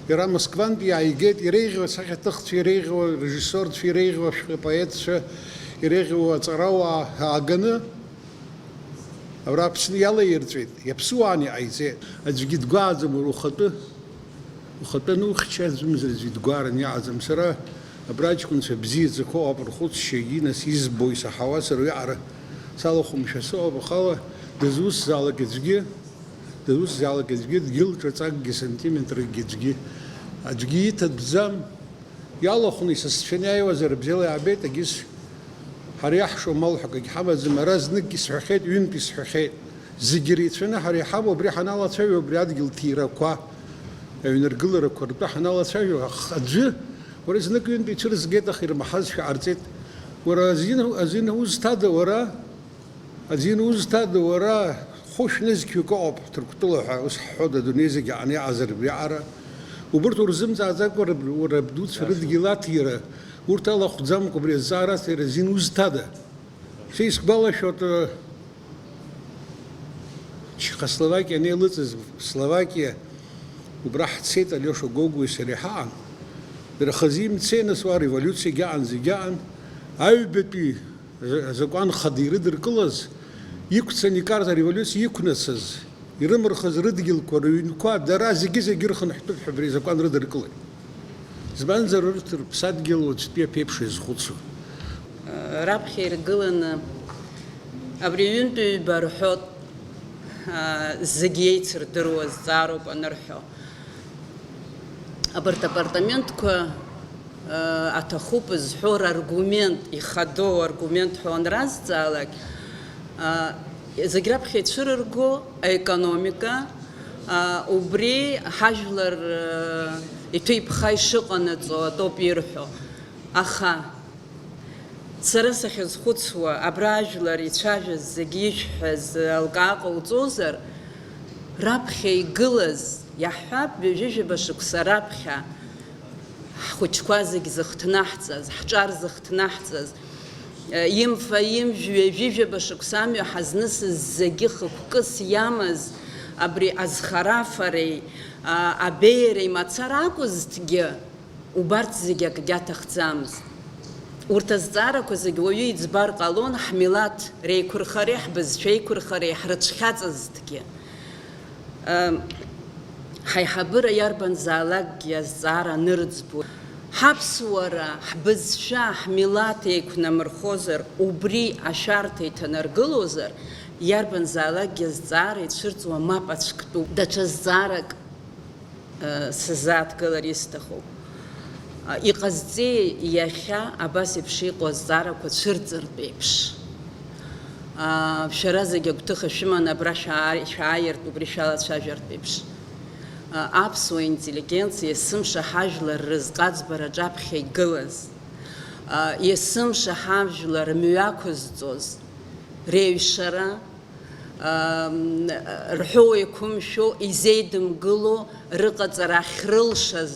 Иара Москвантәи иааигеит, иреиӷьу асахьаҭыхцәа, иреиӷьу арежиссорцәа, иреиӷьу ашәҟәы апоетцәа, иреиӷьу аҵарауаа ааганы, Абра Аԥсны иалаирҵәеит, иаԥсуааны иҟаиҵеит. Аӡәгьы дгәааӡам уара ухатәы. Ухатәы анухьча, аӡәымзар аӡәгьы дгәааран иҟаӡам. Сара абра аҷкәынцәа бзиаӡақәа ыҟоуп, рхәыцшьагьы, нас избо, исаҳауа, сара уиаҟара салахәымшәа сыҟоуп, ахала дызусзаалак аӡәгьы, дызусзаалак аӡәгьы, дгьыл ҿаҵакгьы, сантиметракгьы аӡәгьы, аӡәгьы иҭатәӡам. Иалахәны исасцәаны иааиуазар бзиала иаабеит, егьыс ҳара иаҳшо мал ҳәа акгьы ҳамаӡам, ара зныкгьы сҳәахьеит, ҩынтәгьы сҳәахьеит, зегьы реицәаны ҳара иҳамоу абри ҳаналацәажәо, абри адгьыл ҭирақәа, аҩныргыларақәа ртәы ҳаналацәажәо, аха аӡәы, уара знык-ҩынтә ицәырызгеит, аха ирмаҳазшәа ҟарҵеит, уара азин, азин узҭада уара? Аӡин узҭада уара, хәышә нызқьҩык ыҟоуп Ҭырқәтәыла ҳәа, ус ҳҳәода, адунеи зегь аҟны иҟазар абриаҟара? Убырҭ урзымҵааӡакәа раб-, рабдуцәа рыдгьыл аҭира, урҭ алахәӡамкәа абри азҵаара аҭира азин узҭада? Са исгәалашәоит, э, Чехословакиа анеилыҵыз, Словакиа, убра ҳцеит, Алиоша Гогәуеи сареи ҳаҟан. Дара хазы имцеи, нас уа револиуциагьы аҟан, зегьы аҟан. Аҩбатәи Азакәан хада ирыдыркылаз, иқәцан икарц ареволиуциа иқәнацаз, ирымырхыз рыдгьылқәа, рыҩнқәа, дара зегьы-зегьы рхынҳәтәуп ҳәа абри азакәан рыдыркылеит. Избанзар, урҭ рыԥсадгьыл уаҵәтәи аԥеиԥш иазхәыцуа. Раԥхьа иргыланы абри ҩынтә ҩба рҳәоит, зегь еицырдыруа зҵаароуп анырҳәо. Абарҭ апартаментқәа, э, аҭахуп зҳәо раргумент, ихадоу аргумент ҳәа уанразҵаалак, э, зегь раԥхьа ицәырырго аекономика, э, убри ҳажәлар, э, иҭәеиԥха ишыҟанаҵо атәоуп ирҳәо. Аха Сара сахьазхәыцуа, абра ажәлар ицәажәаз зегьы ишәҳәаз алкаа ҟауҵозар, раԥхьа игылаз, иаҳҳәап, ҩажәижәаба шықәса раԥхьа ҳхәыҷқәа зегь зыхҭнаҳҵаз, ҳҿар зыхҭнаҳҵаз, имфа-имжә ҩажәижәаба шықәса амҩа ҳазнысыз зегьы хықәкыс иамаз абри азхарафареи, а, абеиареи мацара акәызҭгьы, Убарҭ зегьы акгьы аҭахӡамызт. Урҭ азҵаарақәа зегьы уаҩы иӡбар ҟалон, ҳмилаҭ реиқәырхареи ҳбызшәа еиқәырхареи ҳрыцәхьаҵызҭгьы. Ам, Ҳаиҳабыра иарбанзаалакгьы азҵаара анырӡбо, ҳаԥсуара, ҳбызшәа, ҳмилаҭ еиқәнамырхозар, убри ашәарҭа иҭанаргылозар, иарбанзаалакгьы азҵаара ицәырҵуа мап ацәктәуп. Даҽа зҵаарак, э, сызааҭгылар исҭахуп. А, иҟазҵеи иахьа абас еиԥш иҟоу азҵаарақәа цәырҵыртә еиԥш? А, шәара зегьы агәҭыха шәыманы абра шәаа-, шәааиртә, убри шәалацәажәартә еиԥш. А, аԥсуа интеллигенциа есымша ҳажәлар рызҟ аӡбараҿ аԥхьа игылаз, а, есымша ҳажәлар мҩақәызҵоз, реҩшара, ам, рҳәоу еиқәымшәо, изеидымгыло рыҟаҵара ахьрылшаз,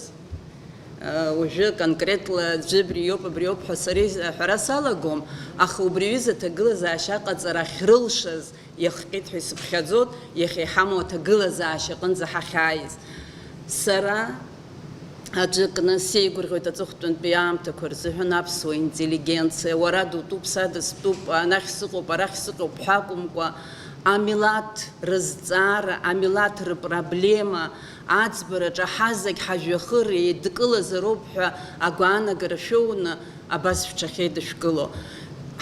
а, уажәы конкретла аӡәы абриоуп, абриоуп ҳәа сара из-, аҳәара салагом, аха убри аҩыза аҭагылазаашьа аҟаҵара ахьрылшаз иахҟьеит ҳәа исыԥхьаӡоит, иахьа иҳамоу аҭагылазаашьа аҟынӡа ҳахьааиз. Сара аӡәы кны сеигәырӷьоит аҵыхәтәантәи аамҭақәа рзыҳәан аԥсуа интеллигенциа, уара дутәуп, са дыстәуп, анахь сыҟоуп, арахь сыҟоуп ҳәа акәымкәа, амилаҭ рызҵаара, амилаҭ рыпроблема аӡбараҿы ҳазегь ҳажәҩахыр еидкылазароуп ҳәа агәаанагара шәоуны абас шәҽахьеидышәкыло.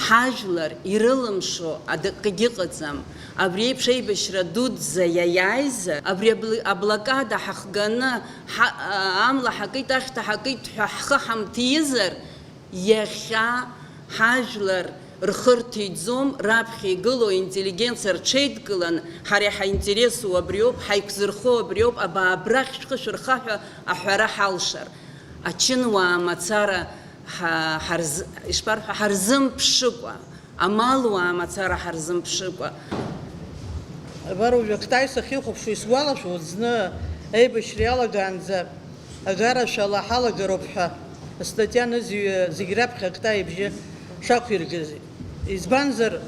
Ҳажәлар ирылымшо адакгьы ыҟаӡам. Абри еиԥш аибашьра дуӡӡа иаиааизар, абри абли-, аблокада ҳахганы, ҳа-, а-, амла ҳакит, ахьҭа ҳакит ҳәа ҳхы ҳамҭизар, иахьа ҳажәлар рхы рҭиӡом, раԥхьа игылоу интеллигенциа рҽеидкылан, ҳара иҳаинтересу абриоуп, ҳаиқәзырхо абриоуп, абаа абрахь шәхы шәырха ҳәа аҳәара ҳалшар. Ачынуаа мацара ҳа-, ҳарз-, ишԥарҳәа, ҳарзымԥшыкәа, амалуаа мацара ҳарзымԥшыкәа. Абар уажә актаҩ сахьихәаԥшуа исгәалашәоит, зны аибашьра иалагаанӡа агарашәала ҳалагароуп ҳәа астатиа анызҩы зегь раԥхьа актаҩ ибжьы шақәиргаз. Избанзар,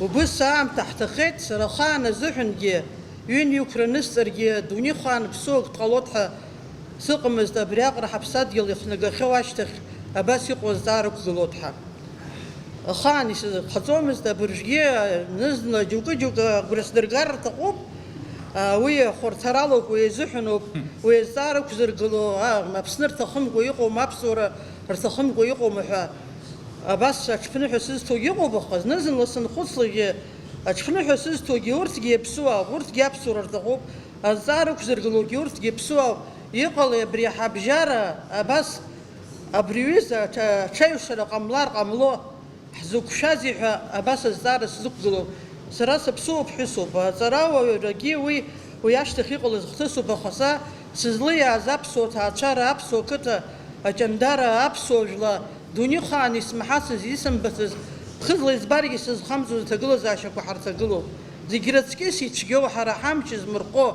убыс аамҭа ҳҭахеит, сара ахаан азыҳәангьы, ҩынҩықәра анысҵаргьы, дунеихаан ԥсуак дҟалоит ҳәа сыҟамызт, абриаҟара ҳаԥсадгьыл ихнагахьоу ашьҭахь абас иҟоу азҵаара ықәгылоит ҳәа. Ахаан исызхаҵомызт, абыржәгьы зны-зынла џьоукы-џьоукы агәра сдыргар рҭахуп, а, уи ахәарҭаралоуп, уи азыҳәаноуп, уи азҵаара ықәзыргыло, а, Аԥсны рҭахымкәа иҟоума, аԥсуара рҭахымкәа иҟоума ҳәа. Абас аҽԥныҳәа сызҭогьы ыҟоуп, аха зны-зынла санхәыцлакгьы, аҽԥныҳәа сызҭогьы урҭгьы иаԥсуаауп, урҭгьы аԥсуара рҭахуп, азҵаара ықәзыргылогьы урҭгьы иаԥсуаауп. Иҟалеи абри ҳабжьара абас абри аҩыза аҽа-, аҽаҩшара ҟамлар ҟамло, ҳзықәшәазеи ҳәа абас азҵаара сзықәгылоуп. Сара саԥсуоуп, ԥҳәысуп. Аҵарауаҩрагьы уи, уи ашьҭахь иҟалаз хҭысуп, аха са сызлиааз аԥсуа ҭаацәара, аԥсуа қыҭа, аҷандара, аԥсуа жәла, дунеихаан исмаҳацыз, исымбацыз, ԥхыӡла избаргьы сызхамҵуаз аҭагылазаашьақәа ҳарҭагылоуп. Зегь рыҵкьыс ицәгьоу ҳара ҳамч змырхо,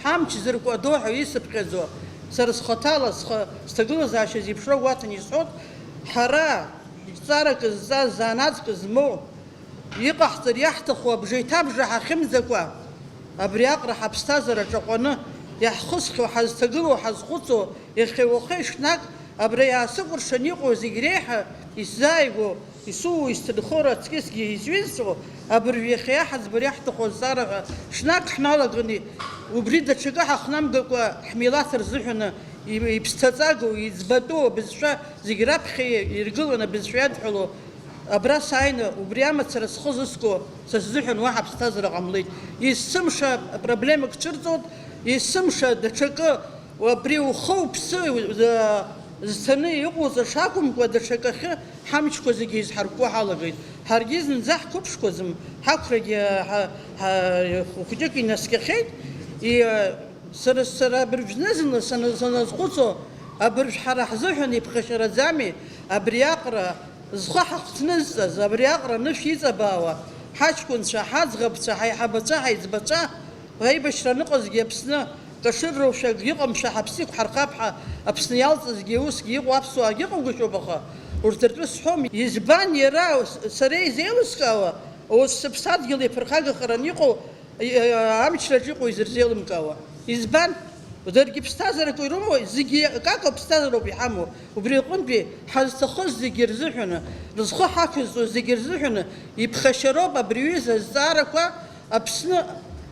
ҳамч зыркәадо ҳәа исыԥхьаӡо, сара схаҭала схы, сҭагылазаашьа зеиԥшроу гәаҭаны исҳәоит, ҳара, ҿҵарак зҵаз, заанаҵк змоу, иҟаҳҵар иаҳҭаху абжеиҭабжа ҳахьымӡакәа, абри аҟара ҳаԥсҭазаара ҿаҟәаны иаҳхысхьоу, ҳазҭагылоу, ҳазхәыцуа, иахьа уахеи ҽнак абра иаасыкәыршан иҟоу зегь реиҳа исзааигәоу, исоуа, исҭынхо, раҵкьысгьы изҩызцәоу, абыржә иахьа иаҳаӡбар иаҳҭаху азҵаара ҳәа ҽнак ҳналаганы, убри даҽакы ҳахнамгакәа, ҳмилаҭ рзыҳәаны и-, иԥсҭаҵагоу, иӡбатәу абызшәа зегь раԥхьа иргыланы абызшәа иадҳәалоу, абра сааины, убри амацара схы зысго, са сзыҳәан уаҳа ԥсҭазаара ҟамлеит. Есымша апроблемак цәырҵоит, есымша даҽакы, абри ухы-уԥсы, э, зцаны иҟоуҵаша акәымкәа, даҽакахьы ҳамчқәа зегьы изҳаркәкәо ҳалагеит. Ҳаргьы зынӡа ҳқәыԥшқәаӡам, ҳақәрагьы ҳа-, ҳа-, хәыҷык инаскьахьеит. И, э, сара, сара абыржә зны-зынла сана-, саназхәыцуа, абыржә ҳара ҳзыҳәан иԥхашьараӡами абри аҟара зхы ҳахҭнызҵаз, абри аҟара анышә иҵабаауа ҳаҷкәынцәа, ҳаӡӷабцәа, ҳаиҳабацәа, ҳаиҵбацәа, аибашьра аныҟазгьы Аԥсны кашырроушәа акгьы ыҟамшәа, ҳаԥсы иқәҳархап ҳәа Аԥсны иалҵызгьы усгьы иҟоу аԥсуаагьы ыҟоугәышьоуп, аха урҭ ртәы сҳәом. Избан иара с-, сара изеилыскаауа, ус сыԥсадгьыл иаԥырхагахаран иҟоу, и-, амчраҿ иҟоу изырзеилымкаауа? Избан? Даргьы ԥсҭазаарак ирымоу, зегьы акака ԥсҭазаароуп иҳамоу. Убри аҟынтәи ҳазҭахыз зегьы рзыҳәаны, рызхы ҳақәызҵоз зегьы рзыҳәаны иԥхашьароуп абри аҩыза азҵаарақәа Аԥсны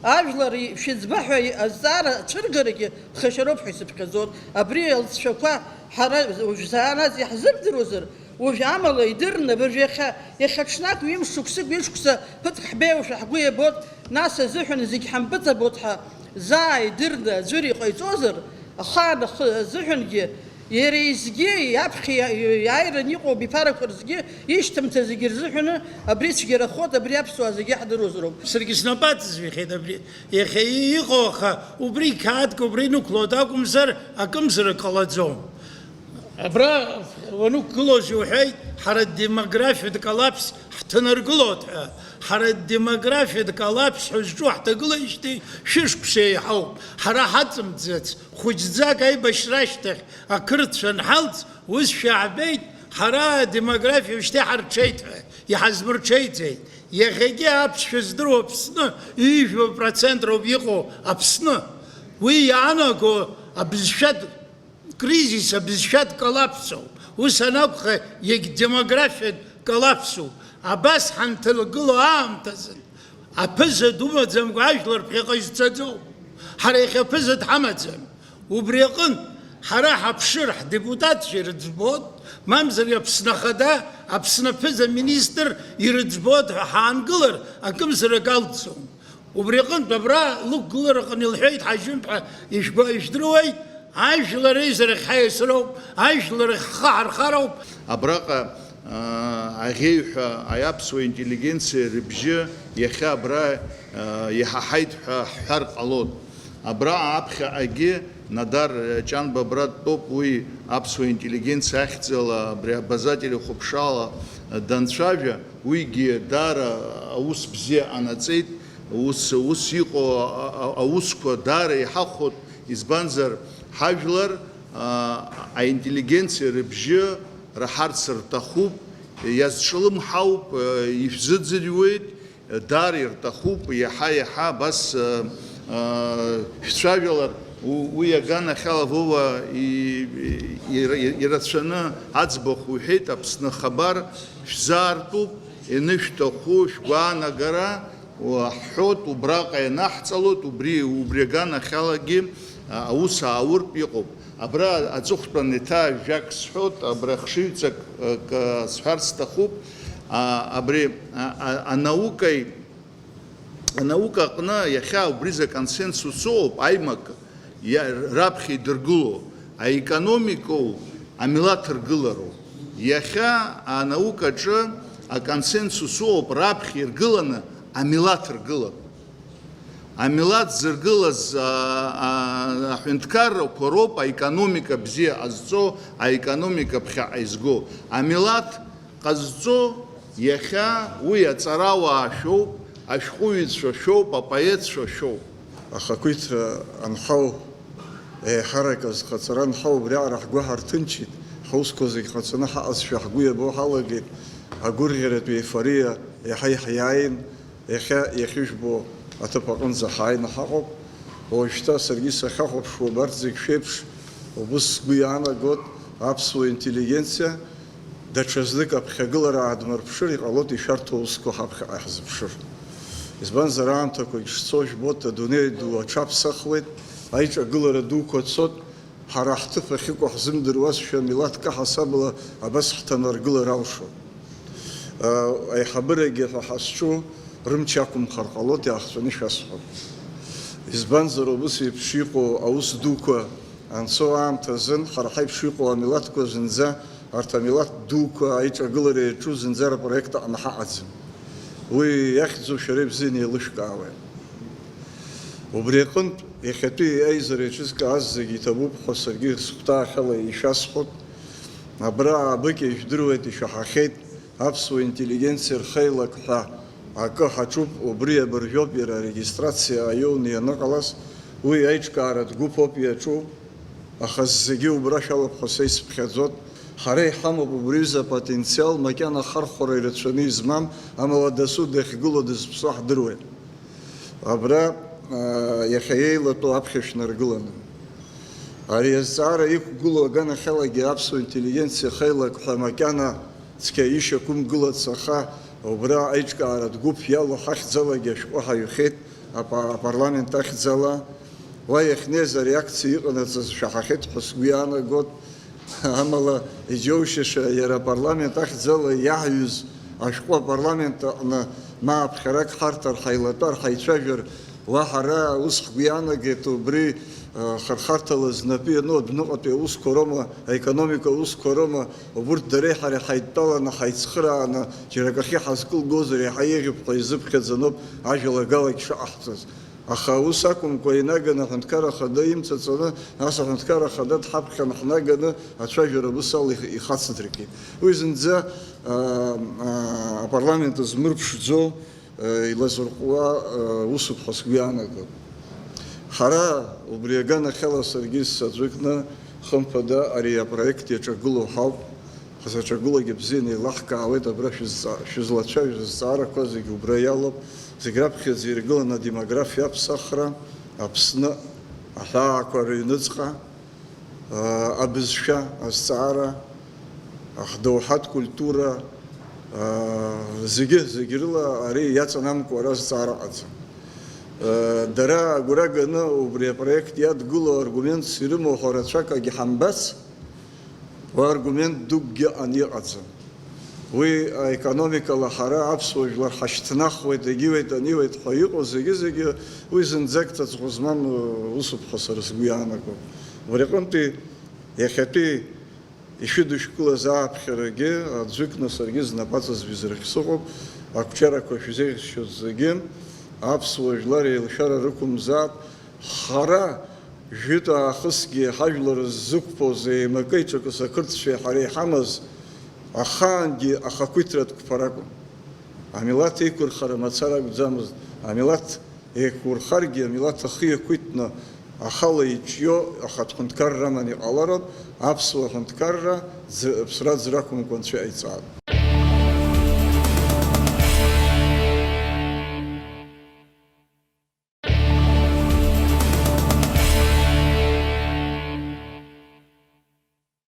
Ажәлар шәыӡба ҳәа азҵаара цәыргарагьы ԥхашьароуп ҳәа исыԥхьаӡон. Абри алҵшәақәа ҳара уажә заанаҵ иаҳзымдыруазар, уажә амала идырны, абыржә иахьа, иахьа ҽнак ҩымш шықәсык, ҩышықәса ԥыҭк ҳбеиоушәа ҳгәы иабон, нас азыҳәан зегь ҳампыҵабот ҳәа заа идырны аӡәыр иҟаиҵозар, ахаан ахы азыҳәангьы, иара изгьы, иаԥхьа иа-, иааиран иҟоу абиԥарақәа рзгьы, ишьҭамҭа зегьы рзыҳәаны абри цәгьарахоит, абри аԥсуаа зегьы иаҳдыруазароуп. Саргьы снапы аҵызҩхьеит абри. Иахьа иҟоу, аха убри қьаадк убра инықәлоит акәымзар, акымзарак ҟалаӡом. Абра уанықәгылоз иуҳәеит, ҳара демографиатә коллапс ҳҭанаргылоит ҳәа. Ҳара демографиатә коллапс ҳәа зҿу ҳҭагылеижьҭеи шәышықәса еиҳауп. Ҳара ҳаҵымӡац, хәыҷӡак аибашьра ашьҭахь ақырҭцәа анҳалҵ, ус шәаҳбеит, ҳара адемографиа ушьҭа иҳарҽеит ҳәа, иҳазмырҽеиӡеит. Иахьагьы аԥсшәа здыруа Аԥсны ҩажәа процент роуп иҟоу Аԥсны. Уи иаанаго абызшәатә кризис, абызшәатә коллапсоуп. Ус анакәха, иагь демографиатә коллапсуп. Абас ҳанҭагылоу аамҭазын, аԥыза думаӡамкәа ажәлар ԥхьаҟа изцаӡом. Ҳара иахьа ԥыза дҳамаӡам. Убри аҟынтә, ҳара ҳаԥшыр, ҳдепутатцәа ирыӡбот, мамзар Аԥсны Ахада, Аԥсны аԥыза-министр ирыӡбот ҳәа ҳаангылар, акымзарак алҵӡом. Убри аҟынтә, абра лықәгылараҟны илҳәеит Ҳажьымԥҳа, ишәгәа-, ишәдыруеит, ажәлар реизарахь ҳаиасроуп, ажәлар рахь ҳхы ҳархароуп. Абраҟа, аа, аӷьеҩҳәа аԥсуа интеллигенциа рыбжьы иахьа абра, аа, иҳаҳаит ҳәа ҳҳәар ҟалоит. Абра аԥхьаҟагьы Надар Ҷанба абра дтәоуп, уи аԥсуа интеллигенциа ахьӡала абри абаза телехәаԥшрала данцәажәа, уигьы даара аус бзиа ҟанаҵеит, ус, ус иҟоу а-, а-, аусқәа даара иҳахәот, избанзар, ҳажәлар, а, аинтеллигенциа рыбжьы раҳарц рҭахуп, иазҿлымҳауп, а, ишәзыӡырҩуеит, даара ирҭахуп, иаҳа-иаҳа абас, а, а, шәцәажәалар, у-, уи аганахьала Вова и-, и-, ира-, ирацәаны аӡбахә уҳәеит, Аԥсны ахабар шәзаартуп, ианышәҭаху шәгәаанагара, уа-, ҳҳәот, убраҟа ианаҳҵалот, убри, убри аганахьалагьы, а, аус аауртә иҟоуп. Абра аҵыхәтәан еиҭа жәак сҳәот, абра хшыҩҵак, а, к-, сҳәарц сҭахуп. А, абри, а, а, анаукаи, анаука аҟны иахьа убри за консенсус ыҟоуп, аимак иа-, раԥхьа идыргыло, аекономикоу, амилаҭ ргылароу. Иахьа анаукаҿы аконсенсус ыҟоуп, раԥхьа иргыланы амилаҭ ргылап. Амилаҭ зыргылаз, а, а, аҳәынҭқаррақәа роуп аекономика бзиа ҟазҵо, аекономика ԥхьаҟа изго. Амилаҭ ҟазҵо иахьа уи аҵарауаа шәоуп, ашәҟәыҩҩцәа шәоуп, апоетцәа шәоуп. Ахақәиҭра анҳау, еиҳарак азхаҵара анҳау, убриаҟара ҳгәы ҳарҭынчит, ҳусқәа зегь ҟаҵаны ҳаҟазшәа ҳгәы иабо ҳалагеит, агәырӷьаратә еифориа иаҳа иаҳиааин, иахьа иахьыжәбо аҭыԥ аҟынӡа ҳааины ҳаҟоуп. Уажәшьҭа саргьы сахьахәаԥшуа абарҭ зегь шәеиԥш, убыс сгәы иаанагот, аԥсуа интеллигенциа даҽазнык аԥхьагылара аадмырԥшыр иҟалоит, ишәарҭоу аусқәа ҳаԥхьаҟа иаҳзыԥшыр. Избанзар, аамҭақәагь шцо жәбоит, адунеи ду аҽаԥсахуеит, аиҿагылара дуқәа цот, ҳара ҳҭыԥ ахьыҟоу ҳзымдыруазшәа, милаҭк аҳасабала абас ҳҭанаргылар алшоит. Аиҳабырагьы ҳәа ҳазҿу рымч ақәымхар ҟалоит, иаахҵәаны шәасҳәап. Избанзар, убыс еиԥш иҟоу аус дуқәа анцо аамҭазын, ҳара ҳаиԥш иҟоу амилаҭқәа зынӡа, арҭ амилаҭ дуқәа аиҿагылара иаҿу зынӡа рпроект аҟны ҳаҟаӡам. Уи иахьӡу шәара ибзианы еилышәкаауеит. Убри аҟынтә, иахьатәи аизара иаҿызкааз зегьы иҭабуп ҳәа саргьы сыхәҭаахьала ишәасҳәоит. Абра аабыкьа ижәдыруеит, ишәаҳахьеит, аԥсуа интеллигенциа рхеилак ҳәа акы ҳаҿуп, убри абыржәоуп иара арегистрациа аиоуны ианыҟалаз, уи аиҿкааратә гәыԥ ауп иаҿу, аха зегьы убра шәалоуп ҳәа са исыԥхьаӡот. Ҳара иҳамоуп убри аҩыза апотенциал, макьана ахархәара ирацәаны измам, амала дасу дахьгылоу дызԥсуа ҳдыруеит. Абра, аа, иахьа иеилатәоу аԥхьа шәнаргыланы. Ари азҵаара иқәгылоу аганахьалагьы аԥсуа интеллигенциа хеилак ҳәа макьана цқьа ишьақәымгылац, аха убра аиҿкааратә гәыԥ иалоу ҳахьӡалагьы ашәҟәы ҳаҩхьеит, апа-, апарламент ахьӡала. Уа иахьнеиз ареакциа иҟанаҵаз шәаҳахьеит ҳәа сгәы иаанагот. Амала, иџьоушьаша, иара апарламент ахьӡала иаҳҩыз ашәҟәы апарламент аҟны ма аԥхьарак ҳарҭар, ҳаилатәар, ҳаицәажәар, уа ҳара ус ҳгәы иаанагеит, убри, а, хархарҭала знапы иану адәныҟатәи аусқәа роума, аекономика аусқәа роума, убурҭ дареи ҳареи ҳаидтәаланы, ҳаицхырааны, џьара акахьы ҳазкылгозар, иаҳа еиӷьуп ҳәа изыԥхьаӡаноуп ажәалагалагь шыҟаҳҵаз. Аха ус акәымкәа, инаганы аҳәынҭқарра ахада имҵаҵаны, нас аҳәынҭқарра ахада дҳаԥхьан ҳнаганы ацәажәара абысала их-, ихацдыркит. Уи зынӡа, аа, аа, апарламент змырԥшӡо, э, илазырҟәуа, э, усуп ҳәа сгәы иаанагоит. Ҳара убри аганахьала саргьы саӡәыкны, хымԥада, ари апроект иаҿагылоу ҳауп. Ҳзаҿагылогьы бзианы еилаҳкаауеит, абра шәызҵа-, шәызлацәажәоз азҵаарақәа зегьы убра иалоуп. Зегь раԥхьаӡа иргылан адемографиа аԥсахра, Аԥсны аҳәаақәа рыҩныҵҟа, аа, абызшәа азҵаара, ҳдоуҳатә культура, аа, зегьы, зегь рыла ари иаҵанамкуа ара зҵаара ҟаҵам. Дара агәра ганы убри апроект иадгылоу аргументс ирымоу ҳәа рацәак агьҳамбац, уа аргумент дукгьы ыҟан, иҟаӡам. Уи аекономикала ҳара аԥсуа жәлар ҳашьҭнахуеит, егьиуеит, аниуеит ҳәа иҟоу зегьы-зегьы уи зынӡак ҵаҵӷәа змам, э, усуп ҳәа сара сгәы иаанагом. Убри аҟынтәи иахьатәи ишәыдышәкылаз ааԥхьарагьы аӡәыкны саргьы знапаҵазҩыз рахь сыҟоуп, ақәҿиарақәа шәзеиӷьасшьоит зегьы, аԥсуа жәлар еилшәара рықәымзаап, ҳара жәытә аахысгьы ҳажәлар ззықәԥоз еимакы-еиҿакыс ақырҭцәеи ҳареи иҳамаз ахаангьы ахақәиҭратә қәԥара акәын. Амилаҭ еиқәырхара мацара акәӡамызт, амилаҭ еиқәурхаргьы, амилаҭ ахы иақәиҭны, ахала иҿио ахатә ҳәынҭқарра аман иҟалароуп, аԥсуа ҳәынҭқарра ӡ-, ԥсра ӡра ақәымкәа анцәа иҟаиҵааит.